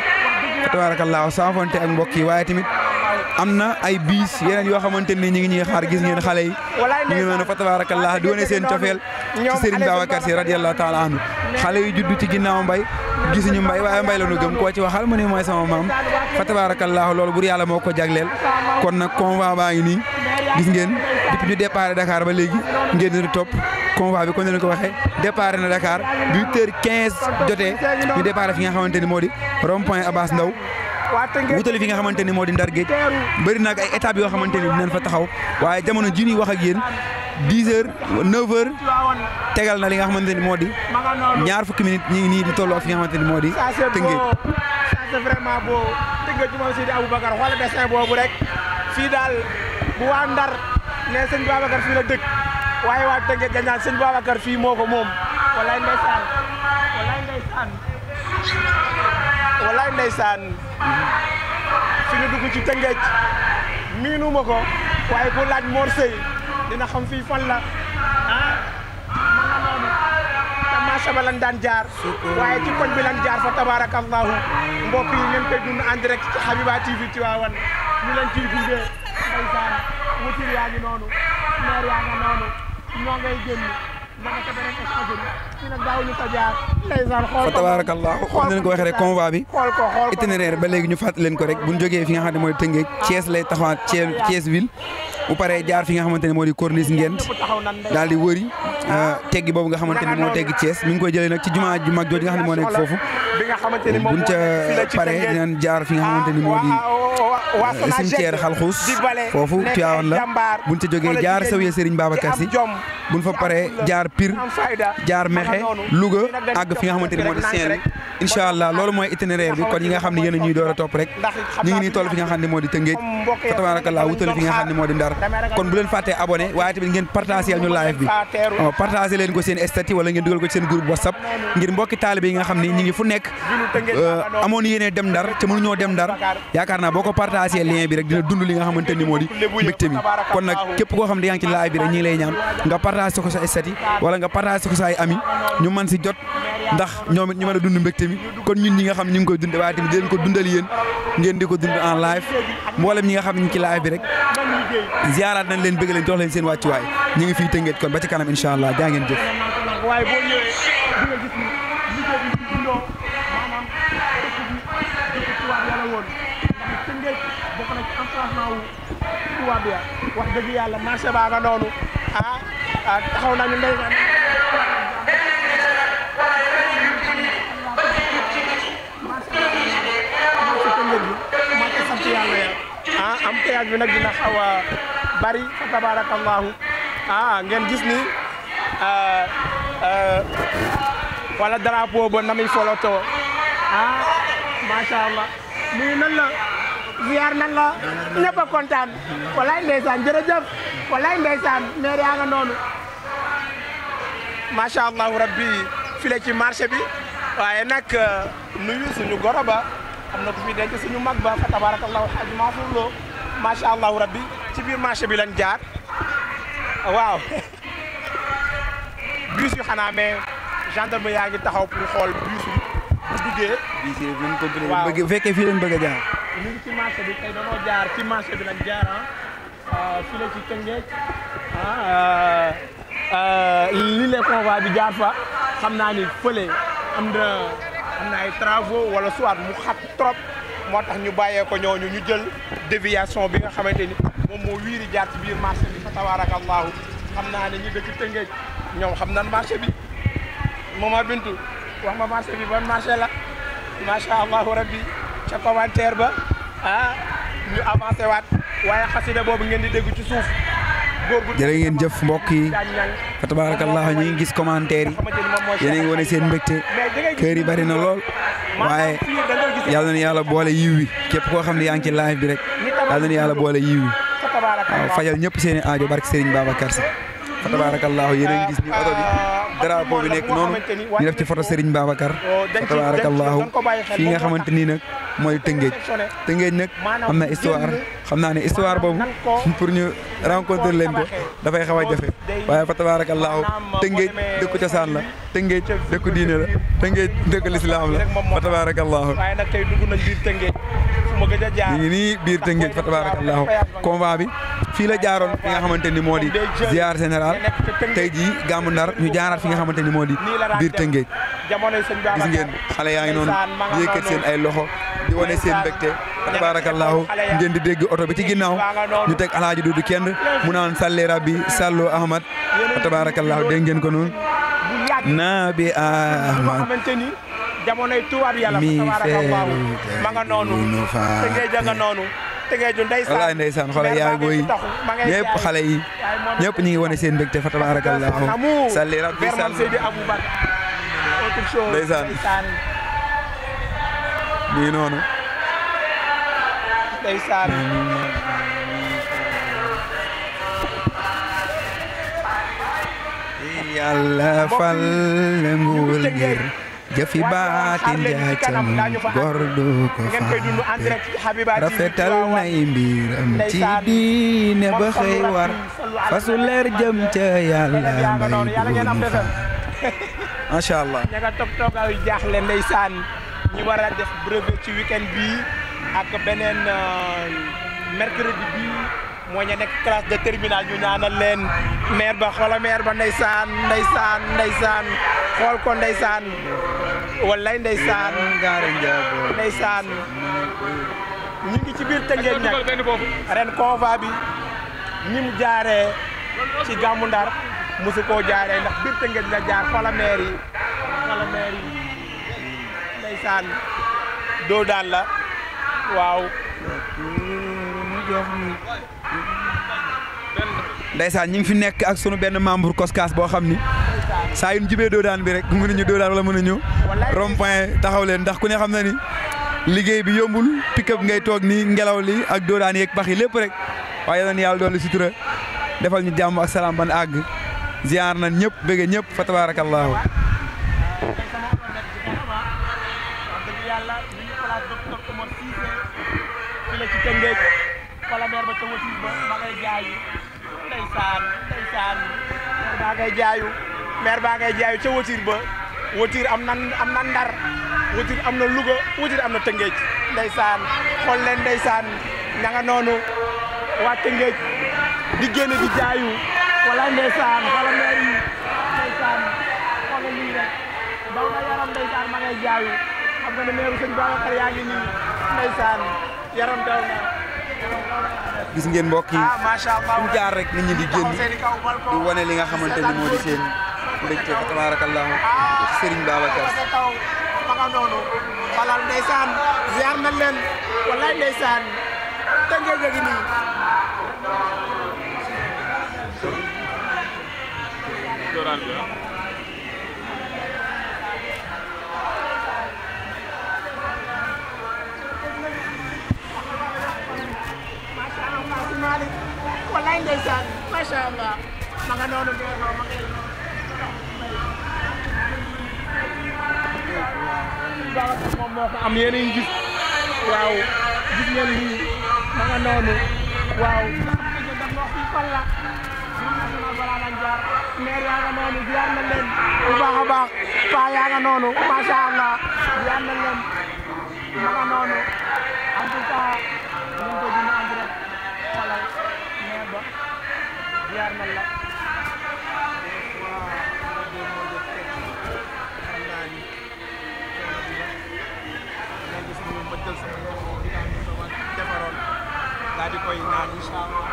fa tabarakallahu saafonte ak mbokk yi waaye tamit am na ay biis yeneen yoo xamante ni ñu ngi ñuy xaar gis ngeen xale yi ñu ngi noonu fa tabarakallah di wane seen cofeel ci Serigne Babacar Sy radiyallahu taala anhu xale yi juddu ci ginnaaw mbay gisuñu mbay waaye mbay la ñu gëm koo ci waxal mu ne mooy sama maam fa tabarakallah loolu bur yàlla moo ko jagleel kon nag convoi baa ngi nii gis ngeen depuis ñu départ Dakar ba léegi ngeen di topp convoi bi comme ni leen ko waxee départ na Dakar 8h15 jotee ñu départ fi nga xamante ni moo di rond-point Abass Ndao wutali fi nga xamante ni moo di Ndar Géej bëri nag ay étapes yoo xamante ni dinañ fa taxaw waaye jamono ji ñuy wax ak yéen 10h 9h tegal na li nga xamante ni moo di ñaar fukki minutes ñu ngi nii di tolloo fi nga xamante ni moo di Tëngéej. c'est vraiment beau Tëngéej ci Mame Seydi Aboubacar xoolal dessin boobu rek fii daal bu waa Ndar ne sëñ Babacar fii la dëkk waaye waa Tëngéej dañ naan sëñ Babacar fii moo ko moom walaay ndeysaan walaay ndeysaan walaay ndeysaan fi ñu dugg ci Tëngéej miinu ma ko waaye ku laaj Mor Seye dina xam fii fan la ma nga noonu te marché ba lan daan jaar waaye ci koñ bi lan jaar fa tabarakallahu mbokk yi ngeen koy dund en direct ci Habiba TV Tivaouane ñu leen ciy dundee ndeysaan wutir yaa ngi noonu maire yaa nga noonu ñoo ngay génn naka ca beneen station fii nag daawuñu fa jaar ndeysaan xool ko fa tabarakallahu comme ni leen ko waxee rek convoi bi itinéraire ba léegi ñu fàttali leen ko rek bu ñu jógee fi nga xam ne mooy Tëngéej Thiès lay taxawaat Thiès ville bu paree jaar fi nga xamante ne moo di Corniche Ngent daal di wëri teggi boobu nga xamante ni moo teggi Thiès mi ngi koy jëlee nag ci jumaa ju mag jooju nga xam ne moo nekk foofu buñ ca paree dinañ jaar fi nga xamante ni moo di cimetière Xalxuus foofu Tivaouane la buñ ca jógee jaar Zawiya Serigne Babacar Sy buñ fa paree jaar Pire jaar Mexe Louga àgg fi nga xamante ni moo di Saint-Louis incha allah loolu mooy itinéraire bi kon yi nga xam ne yéen a ñuy door a topp rek ñu ngi nii toll fi nga xam ne moo di Tëngéej fa tabarakallah wutali fi nga xam ne moo di Ndar kon bu leen fàttee abonné waaye tamit ngeen partagé ñu live bi partagé leen ko seen statut wala ngeen dugal ko ci seen groupe WhatsApp ngir mbokki taalibe yi nga xam ne ñi ngi fu nekk amoon yéene dem Ndar te mënuñoo dem Ndar yaakaar naa boo ko partagé lien bi rek dina dund li nga xamante ni moo di mbégte mi kon nag képp koo xam ne yaa ngi ci live bi rek ñi ngi lay ñaan nga partagé ko sa statut wala nga partagé ko sa ay ami ñu mën si jot ndax ñoom it ñu mën a dund mbégte mi kon ñun ñi nga xam ne ñu ngi koy dund waaye tamit di leen ko dundal yéen ngeen di ko dund en live mboolem ñi nga xam ne ñu ci live bi rek ziaraat nañ leen bëgg leen jox leen seen wàccuwaay ñu ngi fii Tëngéej kon ba ci kanam incha allah jaa ngeen jëf. waaye boo ñëwee di nga gis ni liggéey bi ñu bindoo maanaam dëkk bi dëkk tubaab yàlla woon ndax Tëngéej bokk na ci emplacement wu tubaab ya wax dëgg yàlla marché baa nga noonu taxaw nañu ndeysaan am péage bi nag dina xaw a bari fa tabarakallahu ngeen gis ni wala drapeau ba na muy folotoo macha allah nuyu nan la ziar nan la ñëpp a kontaan walaay ndeysaan jërëjëf walaay ndeysaan maire yaa nga noonu macha allah rabbi file ci marché bi waaye nag nuyu suñu goro ba am na ku fi denc suñu mag ba fa tabarakallahu Hadj Mansour Lo macha allah rabbi ci biir marché bi lañ jaar waaw bus yu xanaa mais gendarme yaa ngi taxaw pour xool bus bi bu duggee. bii si lañ ko waaw bëgg bu fekkee fii lañ bëgg a jaar. ñu ngi ci marché bi tey dañoo jaar ci marché bi lañ jaar fii la ci Tëngéej li le convoi bi jaar fa xam naa ni fële am na ay travaux wala soit mu xat trop moo tax ñu bàyyee ko ñooñu ñu jël déviation bi nga xamante ni moom moo wiiri jaar ci biir marché bi fa tabarakallahu xam naa ne ñu dëkk Tëngéej ñoom xam nan marché bi Mama Bintu wax ma marché bi ban marché la macha allahu rabbi ca commentaire ba ñu avancé waat waaye xasida boobu ngeen di dégg ci suuf góor gu jërë ngeen jëf mbokk yi fa tabarakallah ñu ngi gis commentaire yi yéen a ngi wane seen mbégte kër yi bari na lool waaye yàlla na yàlla boole yiw wi képp koo xam ne yaa ngi ci live bi rek yàlla na yàlla boole yiw wi waaw fajal ñëpp seen i aajo barke Serigne Babacar Sy fa tabarakallah yéen a ngi gis ni oto bi drapeau bi nekk noonu ñu def ci photo Serigne Babacar fa tabarakallah fii nga xamante ni nag mooy Tëngéej nag am na histoire xam naa ne histoire boobu pour ñu rencontrer leen ko dafay xaw a jafe waaye fa tabarakallahu Tëngéej dëkku cosaan la Tëngéej dëkku diine la Tëngéej dëkku lislaam la fa tabarakallahu waaye nag tey dugg nañ biir Tëngéej fu ma gëj a jaar ñu ngi nii biir Tëngéej fa tabarakallahu convoi bi fii la jaaroon fi nga xamante ni moo di ziar général tey jii gàmmu Ndar ñu jaaraat fi nga xamante ni moo di biir Tëngéej gis ngeen xale yaa ngi noonu yëkkat seen ay loxo di wane seen mbégte tabarakallahu ngeen di dégg oto bi ci ginnaaw ñu teg alaaji Dudu kenn mu naan salli rabbi sallu ahmad tabarakallahu dégg ngeen ko noonu nabi ahmad jamonoy tubaab yàlla tabarakallahu ma nga noonu Tëngéej nga noonu Tëngéej ndeysaan wallaay ndeysaan xoolal yaa booy ñëpp xale yi ñëpp ñu ngi wane seen mbégte fa tabarakallahu salli rabbi sallu ndeysaan nii noonu ndeysaan yàlla fal nguur ngir jëfi baatin jaacam góor du ko fàtte rafetal nay mbiram ci diine ba xëy war fasu leer jëm ca yàlla mbay bu fa macha allah ña nga toog toogaay jaaxle ndeysaan ñu war a def brevet ci weekend bi ak beneen mercredi bi moo ñu nekk classe de terminal ñu ñaanal leen maire ba xoola maire ba ndeysaan xool ko ndeysaan wallaay ndeysaan ñu ngi ci biir Tëngéej nag ren convoi bi ni mu jaaree ci Gàmmu Ndar mosu koo jaaree ndax biir Tëngéej la jaar xoola maire yi ndeysaan doo daan la waaw ndeysaan ñu ngi fi nekk ak sunu benn membre Koskas boo xam ni saa yu ñu jubee doodaan bi rek mënuñu doodaan wala mënuñu rond-point taxaw leen ndax ku ne xam na ni liggéey bi yombul pick-up ngay toog nii ngelaw li ak doodaan yeeg pax yi lépp rek waaye yal na yàlla doon li sutura defal ñu jàmm ak salaam ban àgg ziar nañ ñëpp bëgg ñëpp fa tabarakallahu maire baa ngay jaayu ca Wotir ba Wotir am na Ndar Wotir am na Louga Wotir am na Tëngéej ndeysaan xool leen ndeysaan ña nga noonu waa Tëngéej di génn di jaayu wala ndeysaan wala maire yi ndeysaan xoolal lii rek daw na yaram ndeysaan ma ngay jaayu xam nga ne maire sëñ Babacar yaa ngi nii ndeysaan yaram daw na gis ngeen mbokk yi fu jaar rek nit ñi di génn di wane li nga xamante ni moo di seen mbégte fa tabarakallahu Serigne Babacar ma nga noonu xalal ndeysaan ziar nañ leen wallaay ndeysaan Tëngéej a ngi nii wallaay ndeysaan macha allah ma nga noonu ma ngay Babacar moom moo ko am yéen a ngi gis waaw gis ngeen lii ma nga noonu waaw daf wax fii fan la balaa nañ jaar maire yaa nga noonu ziar nañ leen bu baax a baax paa yaa nga noonu macha allah ziar nañ leen ma nga noonu en tout cas ñu ngi ko dund en direct xoolal maire ba ziar nañ la daal di koy naan incha allah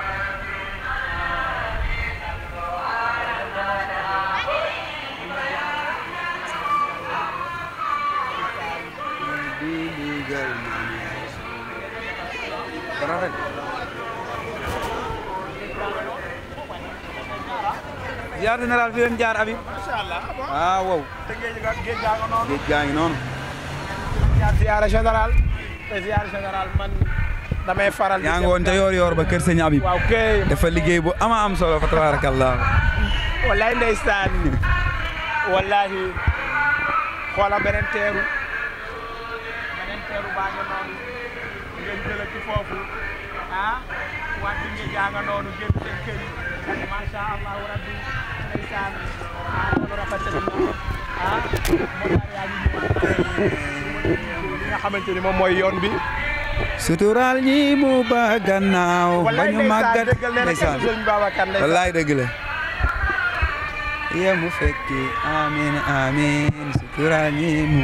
ziar général fi leen jaar Habib. macha allah waaw wow. te géej gaa nga noonu. géej gaa ngi noonu. ziar général te ziar général man damay faral. yaa ngi woon te yoor ba kër sëñ Habib. waaw kay. dafa liggéey bu ama am solo fa tabarakallah. wallahi ndeysaan wallahi xoola beneen teeru baa nga noonu ngeen jëla ci foofu ah waa dinga jaa noonu génn seen kër yi macha allah rabbi ndeysaan loolu rafet na ah motaar yaa ngi ñëw li nga xamante ni moom mooy yoon bi sutural ñi mu ba gannaaw ba ñu màggat ndeysaan wallaay dëgg la ya mu fekki amin amin sutural ñi mu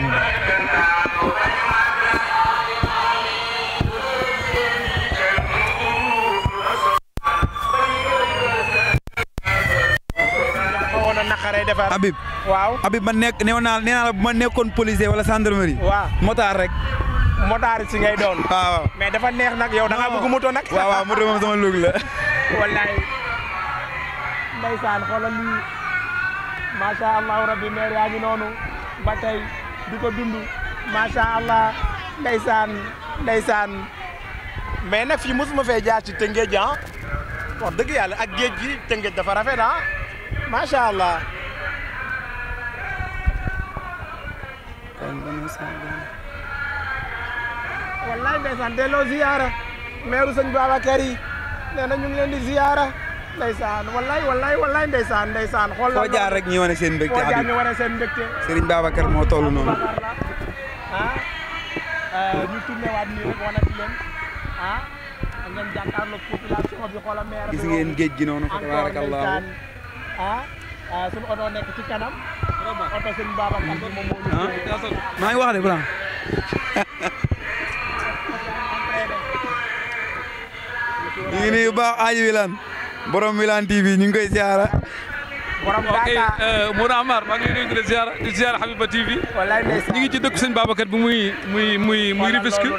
Habib waaw Habib man nekk nee naa la bu ma nekkoon policier wala gendarmerie. waaw motard rek. motard si ngay doon. waaw mais dafa neex nag yow da nga bëgg moto nag. waaw moto moom sama lug la. wallaay ndeysaan xoolal lii macha allah rabbi maire yaa ngi noonu ba tey di ko dund macha allah ndeysaan mais nag fii mosuma fee jaar ci Tëngéej wax dëgg yàlla ak géej gi Tëngéej dafa rafet macha allah. wallaay ndeysaan delloo ziyaara meeru sëñ Babacar yi nee na ñu ngi leen di ziyaara ndeysaan wallaay ndeysaan xool foo jaar rek ñu wane seen mbégte foo jaar ñu wane seen mbégte Serigne Babacar moo toll noonu ñu tourné waat nii rek wanati leen ngeen jàkkaarloog population bi xoola maire gis ngeen géej gi noonu fa tabarakallah suñu oto nekk ci kanam oto sëñ Babacar moom maa ngi wax de Bram ñu ngi nuyu baax Aji Wilane borom Wilane TV ñu ngi koy ziara borom Dakar Mouna Amar maa ngi lay nuyu di ziara Habiba TV wallaay ndeysaan ñu ngi ci dëkk sëñ Babacar bi muy Rufisque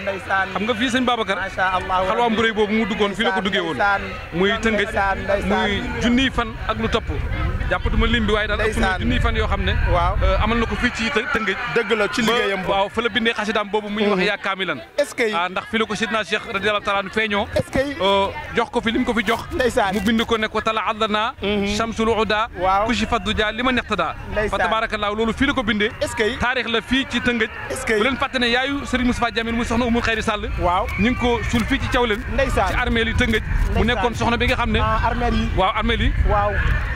xam nga fii sëñ Babacar xalwaam bu rëy boobu mu duggoon fii la ko duggee woon muy Tëngëj muy junniy fan ak lu topp jàppatuma lim bi waaye daal ëpp na junniy fan yoo xam ne amal na ko fii ci Tëngëj dëgg la ci liggéeyam waaw fa la bindee xasidaam boobu muy wax yaa kaamilan est-ce que ndax fi la ko sidna Cheikh radiyallahu taala anu feeñoo est-ce que jox ko fi lim ko fi jox mu bind ko ne ko tala àllana shamsul uda kushifat duja li ma nextada fa tabarakallah loolu fii la ko bindee est-ce que taarix la fii ci Tëngëj bu leen fàtte ne yaayu Serigne Moustapha Jamil muy soxna Umul Xayri Sall ñu ngi ko suul fii ci Thiawlène ci armeel yi Tëngëj mu nekkoon soxna bi nga xam ne waaw armeel yi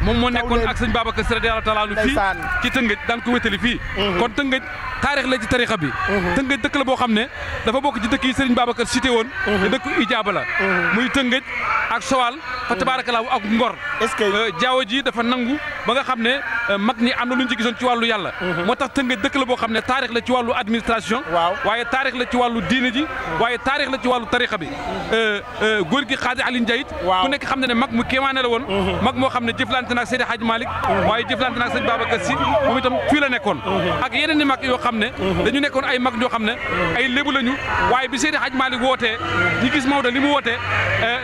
moom moo nekkoon ak sëñ Babacar Sy radiyallahu taala anu fii ci Tëngëj daan ko wétali fii kon Tëngëj taarix la ci tarixa bi Tëngëj dëkk la boo xam ne dafa bokk ci dëkk yi Serigne Babacar cité woon ne dëkk ijaaba la muy Tëngëj ak Sowal fa tabarakallah ak Ngor jaawo ji dafa nangu ba nga xam ne mag ñi am na lu ñu ci gisoon ci wàllu yàlla moo tax Tëngëj dëkk la boo xam ne taarix la ci wàllu administration waaye taarix la ci wàllu diine ji waaye taarix la ci wàllu tarixa bi góor gi Xaadi Alioune Ndiaye ku nekk xam ne ne mag mu kéemaane la woon mag moo xam ne jëflante naag Seydi Hadji Malick waaye jëflante naag sëñ Babacar Sy moom itam fii la nekkoon ak yeneen i mag yoo xam ne dañu nekkoon ay mag ñoo xam ne ay lébu lañu waaye bi Seydi Hadji Malick wootee ñi gis Maodo li mu wootee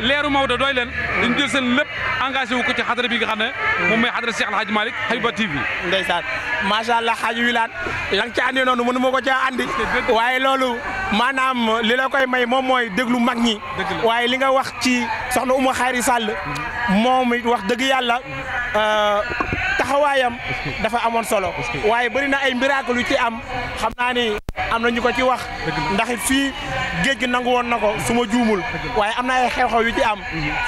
leeru Maodo doy leen dañu jël seen lépp engagé wu ko ci xadara bi nga xam ne moom mooy xadara Cheikh El Hadji Malick Habiba TV ndeysaan macha allah Hadji Wilane la nga ca andi noonu mënu ma ko caa andi waaye loolu maanaam li la koy may moom mooy déglu mag ñi waaye li nga wax ci soxna Oumou Khayri Sall moom it wax dëgg yàlla taxawaayam dafa amoon solo waaye bëri na ay miracle yu ci am xam naa ni am na ñu ko ci wax ndax it fii géej gi nangu woon na ko su ma juumul waaye am na ay xew-xew yu ci am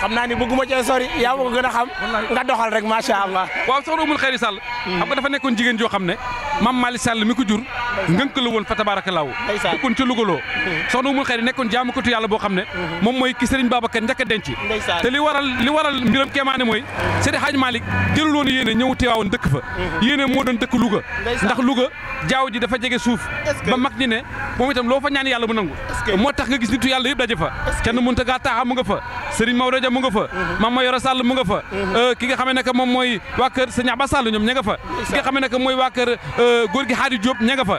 xam naa ni bëgguma cee sori yaa ma ko gën a xam nga doxal rek macha allah. waaw soxna Umul Xayri Sall xam nga dafa nekkoon jigéen joo xam ne Mame Malick Sall mi ko jur ngënk la woon fa tabaarakallaahu dëkkoon ca Lougaloo soxna Umul Xayri nekkoon jaamukatu yàlla boo xam ne moom mooy ki Serigne Babacar njëkk a denc te li waral mbiram kéemaane mooy Seydi Hadj Malick jëlul woon yéene ñëw Tiwaawan dëkk fa yéene moo doon dëkk Louga ndax Louga jaaw ji dafa jege suuf ba mag ñi ne moom itam loo fa ñaan yàlla mu nangu moo tax nga gis nitu yàlla yëpp daje fa kenn Muntaga Taaxa mu nga fa Serigne Maodo Dia mu nga fa Mame Mayoro Sall mu nga fa ki nga xamee ne que moom mooy waa kër Serigne Abba Sall ñoom ña nga fa ki nga xamee ne que mooy waa kër góor gi Xaadi Diop ña nga fa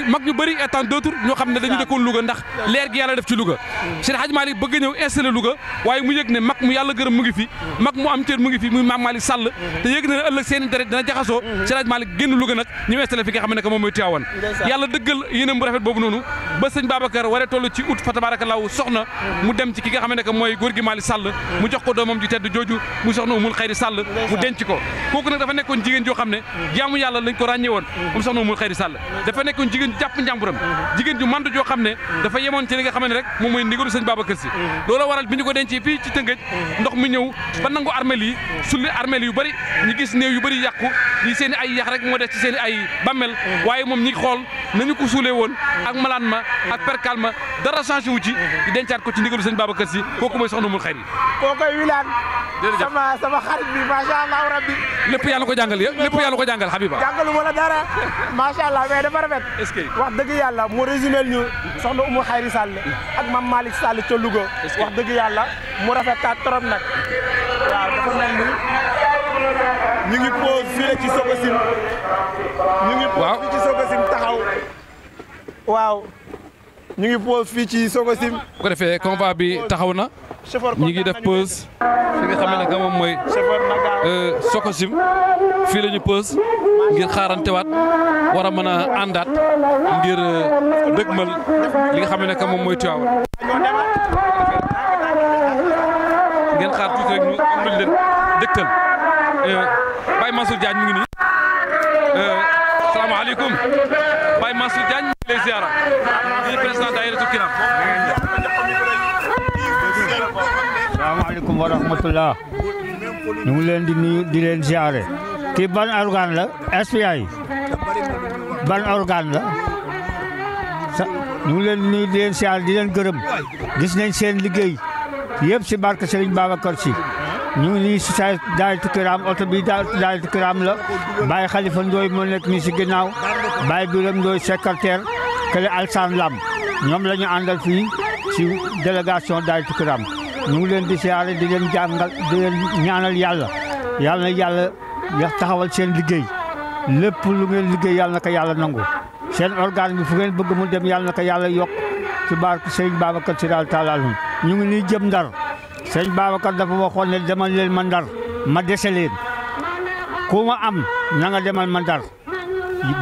mag ñu bëri et tant d'autres ñoo xam ne dañu dëkkoon Louga ndax leer gi yàlla def ci Louga Seydi Hadj Malick bëgg ñëw installé Louga waaye mu yëg ne mag mu yàlla gërëm mu ngi fi mag mu am cër mu ngi fi muy Mame Malick Sall te yëg na ne ëllëg seen deret dina jaxasoo Seydi Hadj Malick génn Louga nag ñu installé fi nga xam ne que moom mooy Tivaouane yàlla dëggal yéenam bu rafet boobu noonu ba sëñ Babacar waree toll ci ut fa tabaarakallaahu soxna mu dem ci ki nga xam ne que mooy góor gi Malick Sall mu jox ko doomam ju tedd jooju mu soxna Umul Xayri Sall mu denc ko kooku nag dafa nekkoon jigéen joo xam ne jaamu yàlla lañ ko ràññee woon moom soxna Umul Xayri Sall dafa nekkoon jigéen ju jàpp njàmburam jigéen ju mandu joo xam ne dafa yemoon ci li nga xam ne rek moom mooy ndigalu sëñ Babacar Si loolu waral bi ñu ko dencee fii ci Tëngéej ndox mi ñëw ba nangu armeel yi sulli armeel yu bëri ñu gis néew yu bëri yàqu yi seen i ay yax rek moo des ci seen i ay bammel waaye moom ñi xool nañu ko suulee woon ak malaan ma ak perkal ma dara changé wu ci di dencaat ko ci ndigalu sëñ Babacar Si kooku mooy soxna Umul Xayri koo koy wilaan sama xarit bi macha allah rabbi lépp yàlla ko jàngal lépp yàlla ko jàngal Habiba jàngalu wala dara macha allah mais dafa rafet est-ce que wax dëgg yàlla mu résumé ñu soxna Umul Xayri Sall ak Mame Malick Sall ca Louga wax dëgg yàlla mu rafetaat trop nag waaw dafa mel ni ñu ngi pause fii la ci Sococim ñu ngi pause fii ci Sococim taxaw waaw ñu ngi pause fii ci Sococim bu ko defee convoi bi taxaw na ñu ngi def pause fi nga xam ne que moom mooy Sococim fii la ñu pause ngir xaarantewaat war a mën a àndaat ngir dëgmal li nga xam ne que moom mooy Tivaouane ngeen xaar tuuti rek ñu am luñ leen dëgtal Baye Mansour Diagne mu ngi nii salaamaaleykum Baye Mansour Diagne ñu ngi lay ziara di président daayiratul Kiram. salaamaaleykum wa rahmatullah ñu ngi leen di nuyu di leen ziare. kii ban organe la SPI ban organe la ñu ngi leen di nuyu di leen ziare di leen gërëm gis nañ seen liggéey yëpp si barke Serigne Babacar Sy ñu ngi nii si saa daayiratul Kiram oto bi daayiratul Kiram la Baye Khalifa Ndoye moo nekk nii si ginnaaw Baye Birame Ndoye secrétaire kële Alsane Lam ñoom la ñu àndal fii si délégation daayiratul Kiram ñu ngi leen di siyaare di leen jàngal di leen ñaanal yàlla na yàlla taxawal seen liggéey lépp lu ngeen liggéey yàlla na ko yàlla nangu seen organe bi fu ngeen bëgg mu dem yàlla na ko yàlla yokk ci barke Serigne Babacar Sy taala anhu ñu ngi nii jëm Ndar Serigne Babacar dafa waxoon ne demal leen ma Ndar ma dese leen ku ma am na nga demal ma Ndar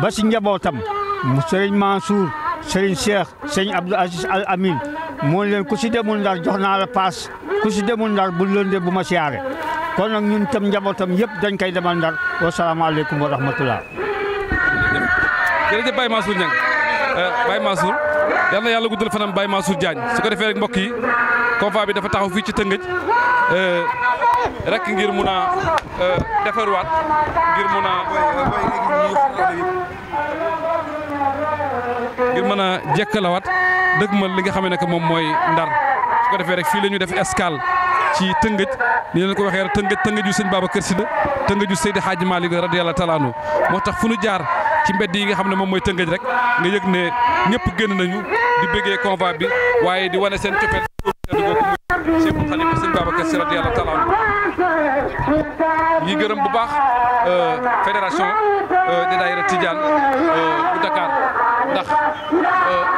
ba si njabootam mu Serigne Mansour Serigne Cheikh Serigne Abdou Aziz Al Amin moo leen ku si demul Ndar jox naa la paas ku si demul Ndar bu lëndee bu ma siyaare kon nag ñun tam njabootam yëpp dañ koy demal Ndar wasalaamaaleykum wa rahmatullah. jërëjëf Baye Mansour Niang Baye Mansour yal na yàlla guddal fanam Baye Mansour Diagne su ko defee rek mbokk yi convoi bi dafa taxaw fii ci Tëngéej rek ngir mun a defarwaat ngir mën a jekkalawaat dëgmal li nga xam ne que moom mooy Ndar su ko defee rek fii la ñu def escale ci Tëngéej ni leen ko waxee rek Tëngéej ju sëñ Babacar Sy la Tëngéej ju Seydi Hadji Malick radiyallahu taala anhu moo tax fu nu jaar ci mbedd yi nga xam ne moom mooy Tëngéej rek nga yëg ne ñëpp génn nañu di bëggee convoi bi waaye di wane seen cofeel Cheikhul Khalifa sëñ Babacar Sy radiyallahu taala anhu yi gërëm bu baax fédération des daïra Tidiane bu Dakar ndax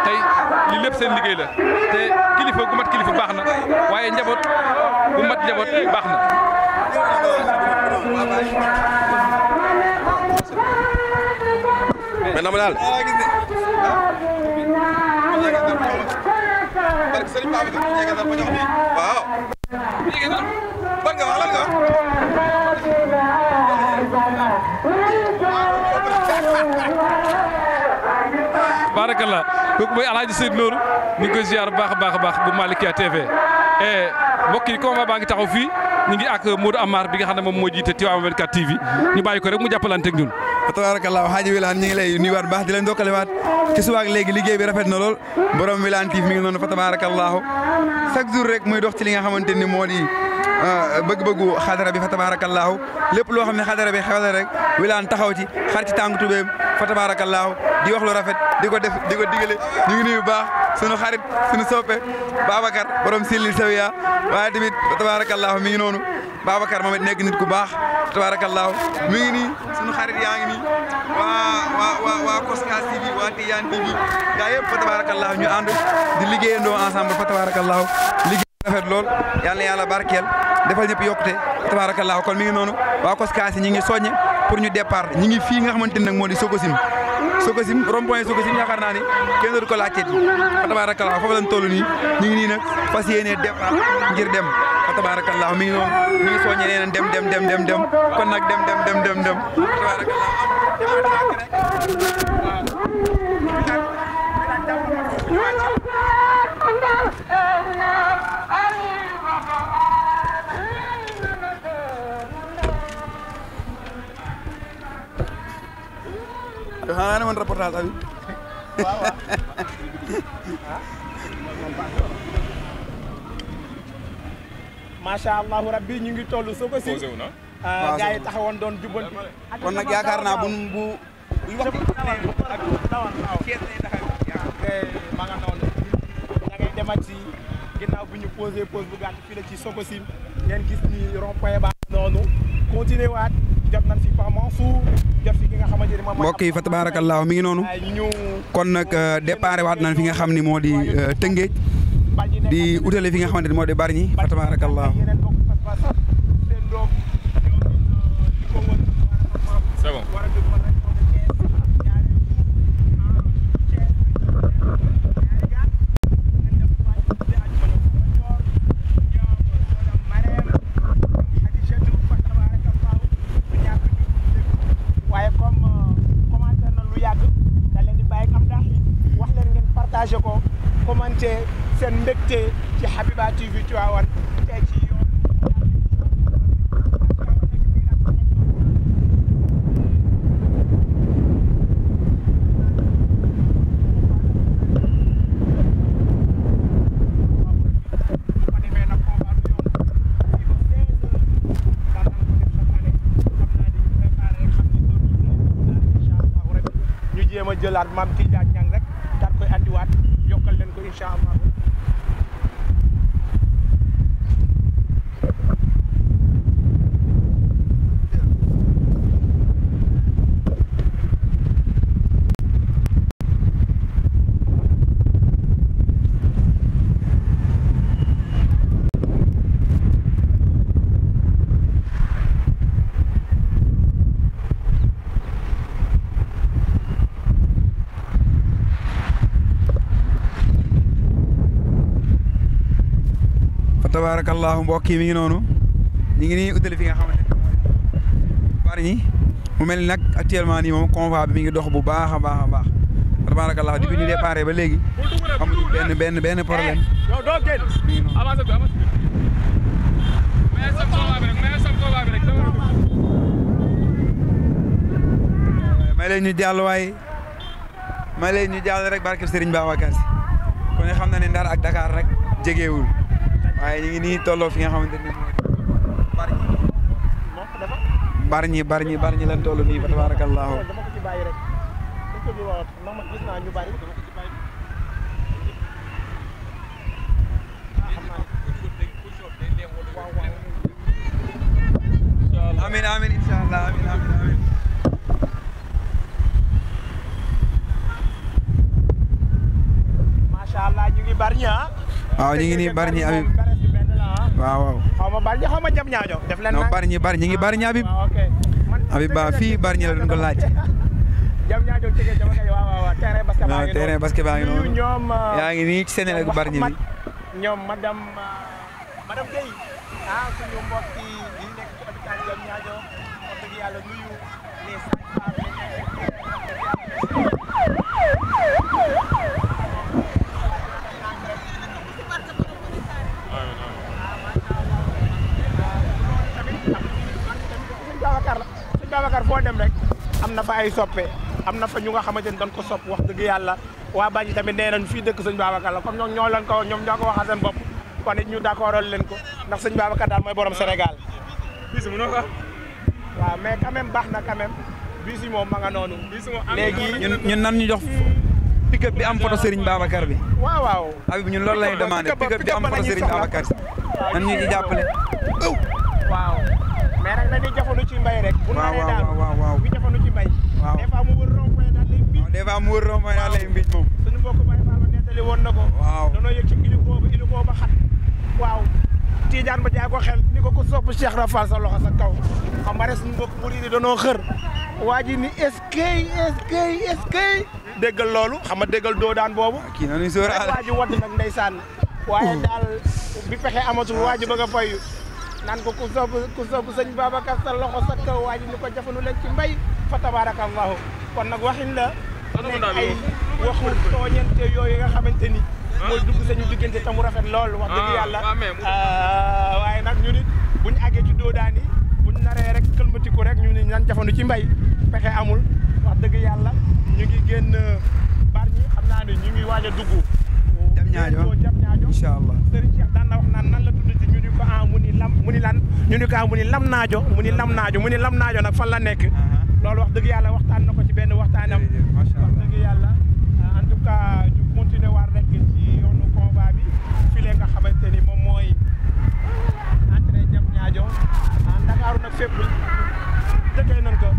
tey li lépp seen liggéey la te kilifa gu mat kilifa baax na waaye njaboot gu mat njaboot baax na. mais nama daal waaw ban nga wax lan nga tabarakallah kooku mooy Alaaji Seydou Nourou ñu ngi koy ziar baax a baax bu Malikia TV et mbokk yi combat baa ngi taxaw fii ñu ngi ak Modou Amar bi nga xam ne moom moo jiite Tivaouane 24 TV ñu bàyyi ko rek mu jàppalante ak ñun. tabarakallah Hadji Wilane ñu ngi lay nuyuwaat baax di leen dokkalewaat ci subaak léegi liggéey bi rafet na lool borom Wilane TV mi ngi noonu fa tabarakallah chaque jour rek muy dox ci li nga xamante ni moo di bëgg-bëggu xadara bi fa tabarakallah lépp loo xam ne xadara bi xewle rek Wilane taxaw ci xar ci tànk tubéem fa tabarakallah di wax lu rafet di ko def di ko digale ñu ngi nuyu baax sunu xarit sunu soppe Babacar borom Silil Sawiya waaye tamit fa tabarakallah mi ngi noonu Babacar moom it nekk nit ku baax tabarakallah mi ngi nii sunu xarit yaa ngi nii waa Koskas TV waa Tidiane TV gaa yëpp fa tabarakallah ñu ànd di liggéeyandoo ensemble fa tabarakallah liggéey rafet lool yal na yàlla barkeel defal ñëpp yokkute tabarakallah kon mi ngi noonu waa Koskas ñi ngi soññe pour ñu départ ñi ngi fii nga xamante ni nag moo di Sococim rond-point Sococim yaakaar naa ni kenn dootu ko laajteeti fa tabarakallah foofu lañ toll nii ñu ngi nii nag fas yéene départ ngir dem fa tabarakallah mi ngi noonu mi ngi soññe nee na dem kon nag dem tabarakallah xanaa ne man reportage abi macha allah rabbi ñu ngi toll Sococim gaa yi taxawoon doon jubal kon nag yaakaar naa bu wax ma nga noonu da ngay demat si ginnaaw bu ñu posé pause bu gàtt fii la ci Sococim ngeen gis ni rond-point ba noonu continuer waat jot nañ fi Pa Mansour jot fi ki nga xamante ni moom mbokk yi fa tabarakallah mi ngi noonu kon nag départ waat nañ fi nga xam ni moo di Tëngéej di utale fi nga xamante ni moo di Bargny fa tabarakallah c'est bon. waaye comme commenté na lu yàgg da leen di bàyyi am ndax wax leen ngeen partagé ko commenté seen mbégte ci Habiba TV Tivaouane tey ci yoon ma jëlaat maam Tidiane Niang rek daal koy andiwaat yokkal leen ko incha allah. tabarakallahu mbokk yi mi ngi noonu ñu ngi nii utali fi nga xamante ne Bargny mu mel ni nag actuellement nii moom convoi bi mi ngi dox bu baax a baax tabarakallahu depuis ñu départ ba léegi amuñu benn problème may leen ñu jàll waaye may leen ñu jàll rek barke Serigne Babacar Sy kon xam na ne Ndar ak Dakar rek jegewul waaye ñu ngi nii tolloo fi nga xamante ni mooy Bargny lan toll nii fa tabarakallahu amin inshallah amin masha Allah ñu ngi Bargny waaw ñu ngi nii Bargny Habib waaw xaw ma Bargny xaw ma jam ñaajo def leen non Bargny ñu ngi Bargny Habib ba fii Bargny la doon ko laaj jam ñaajo tege jama kay waaw terrain basket baa ngi noonu ñoom yaa ngi nii ci Sénégal Bargny bi ñoom madame Guèye suñu mbokk yi nekk ci hôpital jam ñaajo wax dëgg yàlla nuyu les sages-femmes am na fa ay soppe am na fa ñu nga xamante ni dañ ko sopp wax dëgg yàlla waa Banjul tamit nee nañ fii dëkk sëñ Babacar la comme ñoom ñoo leen ko ñoom ñoo ko waxal seen bopp kon it ñu d'accordal leen ko ndax sëñ Babacar daal mooy borom Sénégal bis mu naka waaw mais quand même baax na quand même bis yi moom ma nga noonu léegi ñun nan ñu jox pick-up bi am photo Serigne Babacar bi waaw Habib ñun loolu lay demandé pick-up bi am photo Serigne Babacar nan ñu ci jàppale waaw mais nag dañuy jafandu ci mbay rek bu naree daal bu jafandu ci mbay des fois mu wër rond-point daal lay mbiij des fois mu wër rond-point daal lay mbiij moom suñu mbokk Baye Fall nettali woon na ko danoo yëg ci iliko ba xat waaw Tidiane ba jaay ko xel ni ko ku sopp Cheikh Rafal sa loxo sa kaw xam nga rek suñu mbokk murid yi danoo xër waa ji ni est-ce que déggal loolu xam nga déggal doo daan boobu kii nañu sóoraale waa ji wadd nag ndeysaan waaye daal bi pexe amatul waa ji bëgg a fayu naan ko ku sopp sëñ Babacar sa loxo sa kaw waa ji ni ko jafandu leen ci mbay fa tabarakallahu kon nag waxin la nekk ay waxu tooñante yooyu nga xamante ni mooy dugg sañu diggante te mu rafet lool wax dëgg yàlla waaye nag ñu nit buñu àggee ci doodaan yi buñu naree rek këlmatiku rek ñu ni nan jafandu ci mbay pexe amul wax dëgg yàlla ñu ngi génn bar ñi xam naa ne ñu ngi waaj a dugg jam ñaajo incha allah Serigne Cheikh daan na wax naan nan la tudd ci ñu ni ko mu ni lan ñu ni ko mu ni lam naajo mu ni lam naajo nag fan la nekk loolu wax dëgg yàlla waxtaan na ko ci benn waxtaanam wax dëgg yàlla en tout cas ñu continuer war rek ci yoonu convoi bi file nga xamante ni moom mooy entrée jam ñaajo Ndakaaru nag fépp dëkkee nañ ko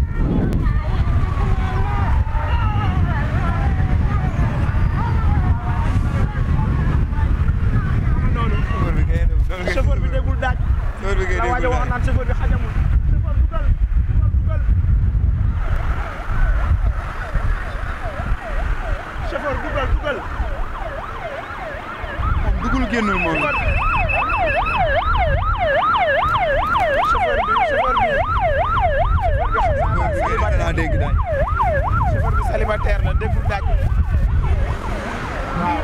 chauffeur bi déggul daaj la waajo wax naan chauffeur bi xajamul chauffeur dugal chauffeur dugal moom dugul génnul moom chauffeur bi célibataire la déggul daaj waaw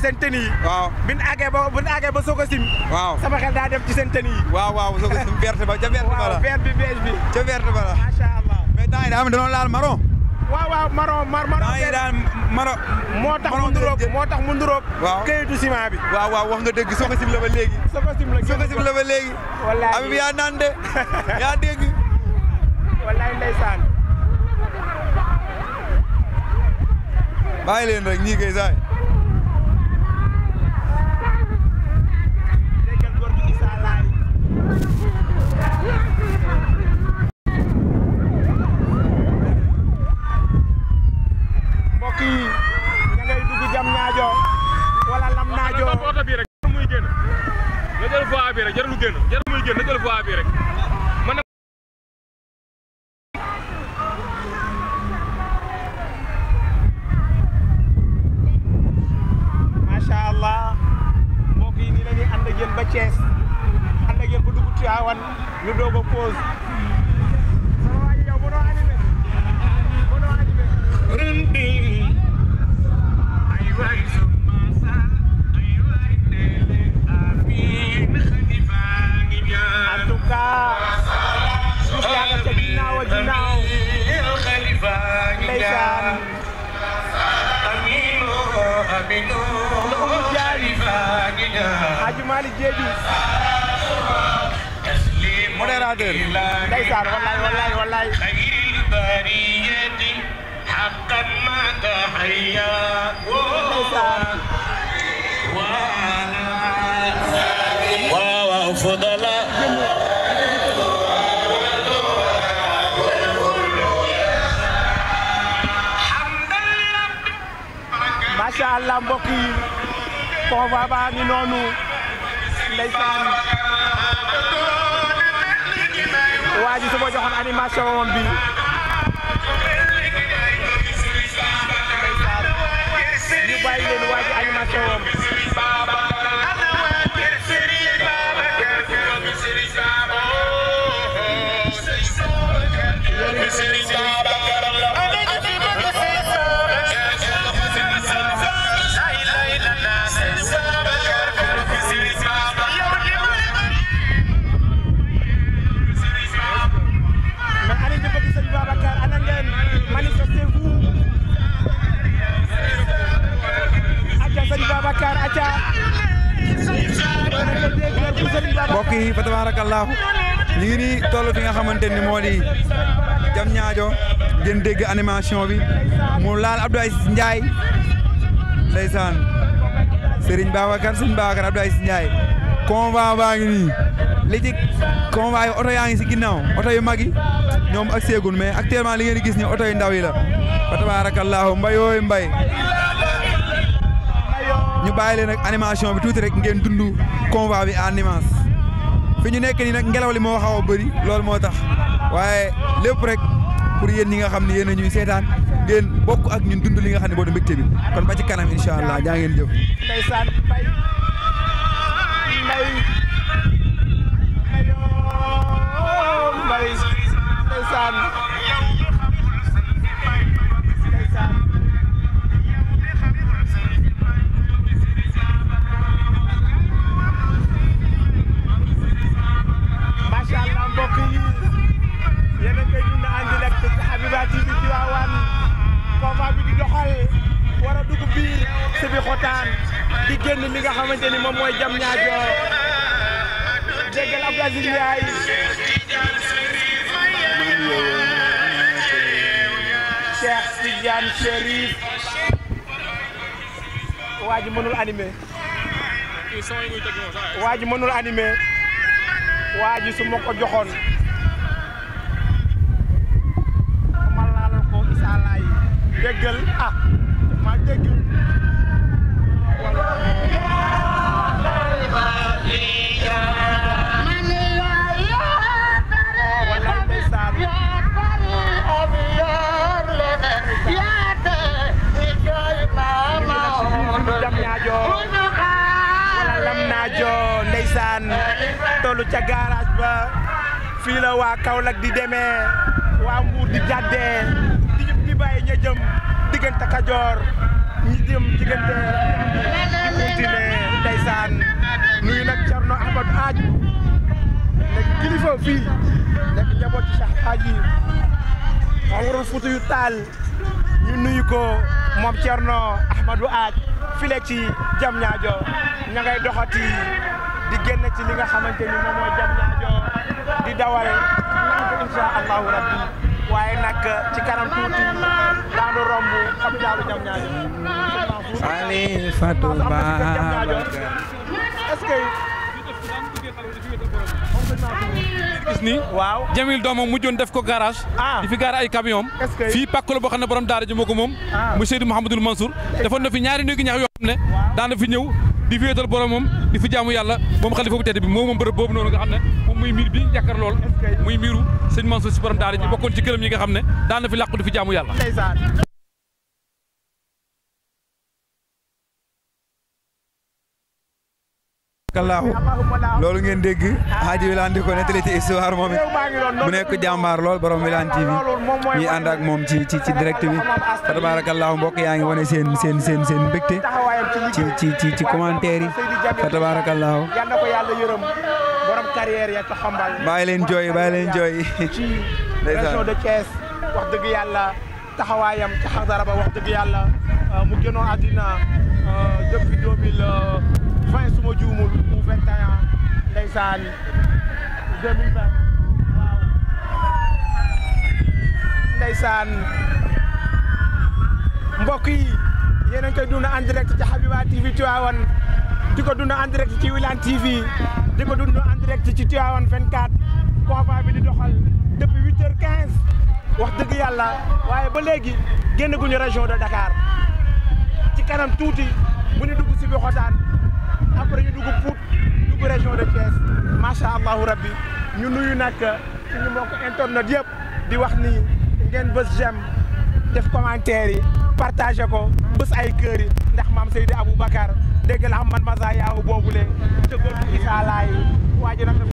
seen tenue yi waaw bin àggee ba soog a sim waaw sama xel daa dem ci seen tenue yi waaw soog a sim verte ba ca verte ba la vert bi beige bi ca verte ba la macha allah mais temps yi daa am dañoo laal marron marron temps yi daal marron moo tax mu nduróog waaw këyitu ciment bi waaw wax nga dëgg soog a sim la ba léegi soog a sim la ba léegi wallaay Habib yaa naan de yaa dégg wallaay ndeysaan bàyyi leen rek ñii kay saay mbokk yi ña ngay dugg jam ñaajo wala lam naajo oto bi rek muy génn na jël voie bi rek jarul génn jarul muy génn na jël voie bi rek macha allah mbokk yi nii la ñuy ànd ak yéen ba Thiès ànd ak yéen ba dugg Tivaouane ñu doog a pause sama waa ji yow mënoo animé en tout cas suuf yaa nga ca ginnaaw a ginnaaw ndeysaan Hadji Malick Diédhiou modérateur ndeysaan wallaay بريتي حقا ما تحيا وفضل macha allah mbokk yi convoi baa ngi noonu ndeysaan waa ji su ma joxoon animation woon bi ñu bàyyi leen waa ji animation woon mbokk yi fa tabarakallah ñu ngi nii toll fi nga xamante ni moo di jam ñaajo ngeen dégg animation bi mu laal Abdou Aziz Ndiaye ndeysaan Serigne Babacar Abdou Aziz Ndiaye convoi baa ngi nii li ci convoi yi oto yaa ngi si ginnaaw oto yu mag yi ñoom ak seegun mais actuellement li ngeen di gis ni oto yu ndaw yi la fa tabarakallah mbayooyu mbay ñu bàyyi leen ak animation bi tuuti rek ngeen dund convoi bi en immense fi ñu nekk nii nag ngelaw li moo xaw a bëri loolu moo tax waaye lépp rek pour yéen ñi nga xam ne yéen a ñuy seetaan ngeen bokk ak ñun dund li nga xam ne boo di mbégte bi kon ba ci kanam incha allah jaa ngeen jëf. ndeysaan mbay ndeysaan di génn li nga xamante ni moom mooy jam ñaajo déggal Abdou Aziz Ndiaye Cheikh Tidiane Chérif waa ji mënul animé waa ji mënul animé waa ji su ma ko joxoon ma laal ko Issa Laye déggal ah ma dégg ndeysaan tollu ca garage ba fii la waa Kaolack di demee waa Mbour di jàddee di bàyyi ña jëm diggante Kajoor ñi jëm diggante di continuer ndeysaan nuyu nag Thierno Ahmadou Aaj nekk kilifa fii nekk njaboot ci Cheikh Hadji Omarul Foutiyou Tall ñu nuyu ko moom Thierno Ahmadou Aaj file ci jam ñaajo ña ngay doxati di génn ci li nga xamante ni moom mooy jam ñaajo di dawal insha allahu rabbi waaye nag ci kanam tuuti daanu romb capitalu jam ñaajo Khalifatou Babacar est-ce que gis ni waaw Jamil doomam mujjoon def ko garage di fi gaare ay camion fii pàkk la boo xam ne borom daara ji moo ko moom mu Seydou Mouhamadoul Mansour defoon na fi ñaari néegi ñax yoo xam ne daana fi ñëw di féetal boromam di fi jaamu yàlla moom xalifa bu tedd bi moom bërëb boobu noonu nga xam ne moom muy miir bi jàkkar lool muy miiru sëñ Mansour si borom daara ji bokkoon ci këram yi nga xam ne daana fi làqu di fi jaamu yàlla kallaahu loolu ngeen dégg Hadji Wilane di ko nettali ci histoire moom it mu nekk jàmbaar lool borom Wilane TV ñuy ànd ak moom ci direct bi fa tabaarakallaahu mbokk yaa ngi wane seen mbégte ci commentaire yi fa tabaarakallaahu yàlla ko yàlla yërëm borom carrière ya ca xambal bàyyi leen jooy ci région de Thiès wax dëgg yàlla taxawaayam ci xadara ba wax dëgg yàlla mu génnoon àddina depuis 2020 suma juumul ou 21 ndeysaan 2020 waaw ndeysaan mbokk yi yéen a ngi koy dund en direct ci Habiba TV Tivaouane di ko dund en direct ci Wilane TV di ko dund en direct ci Tivaouane 24 convoi bi di doxal depuis 8h15 wax dëgg yàlla waaye ba léegi génn guñu région de Dakar ci kanam tuuti bu ñu dugg si bi xotaan après ñu dugg Pout dugg région de Thiès macha allahu rabbi ñu nuyu nag suñu mbokk internet yëpp di wax ni ngeen bës j'aime def commentaire yi partagé ko bës ay kër yi ndax maam Seydi Aboubacar dégg la xam man masa yaahu boobule te góor gi Issa Laye waa ji nag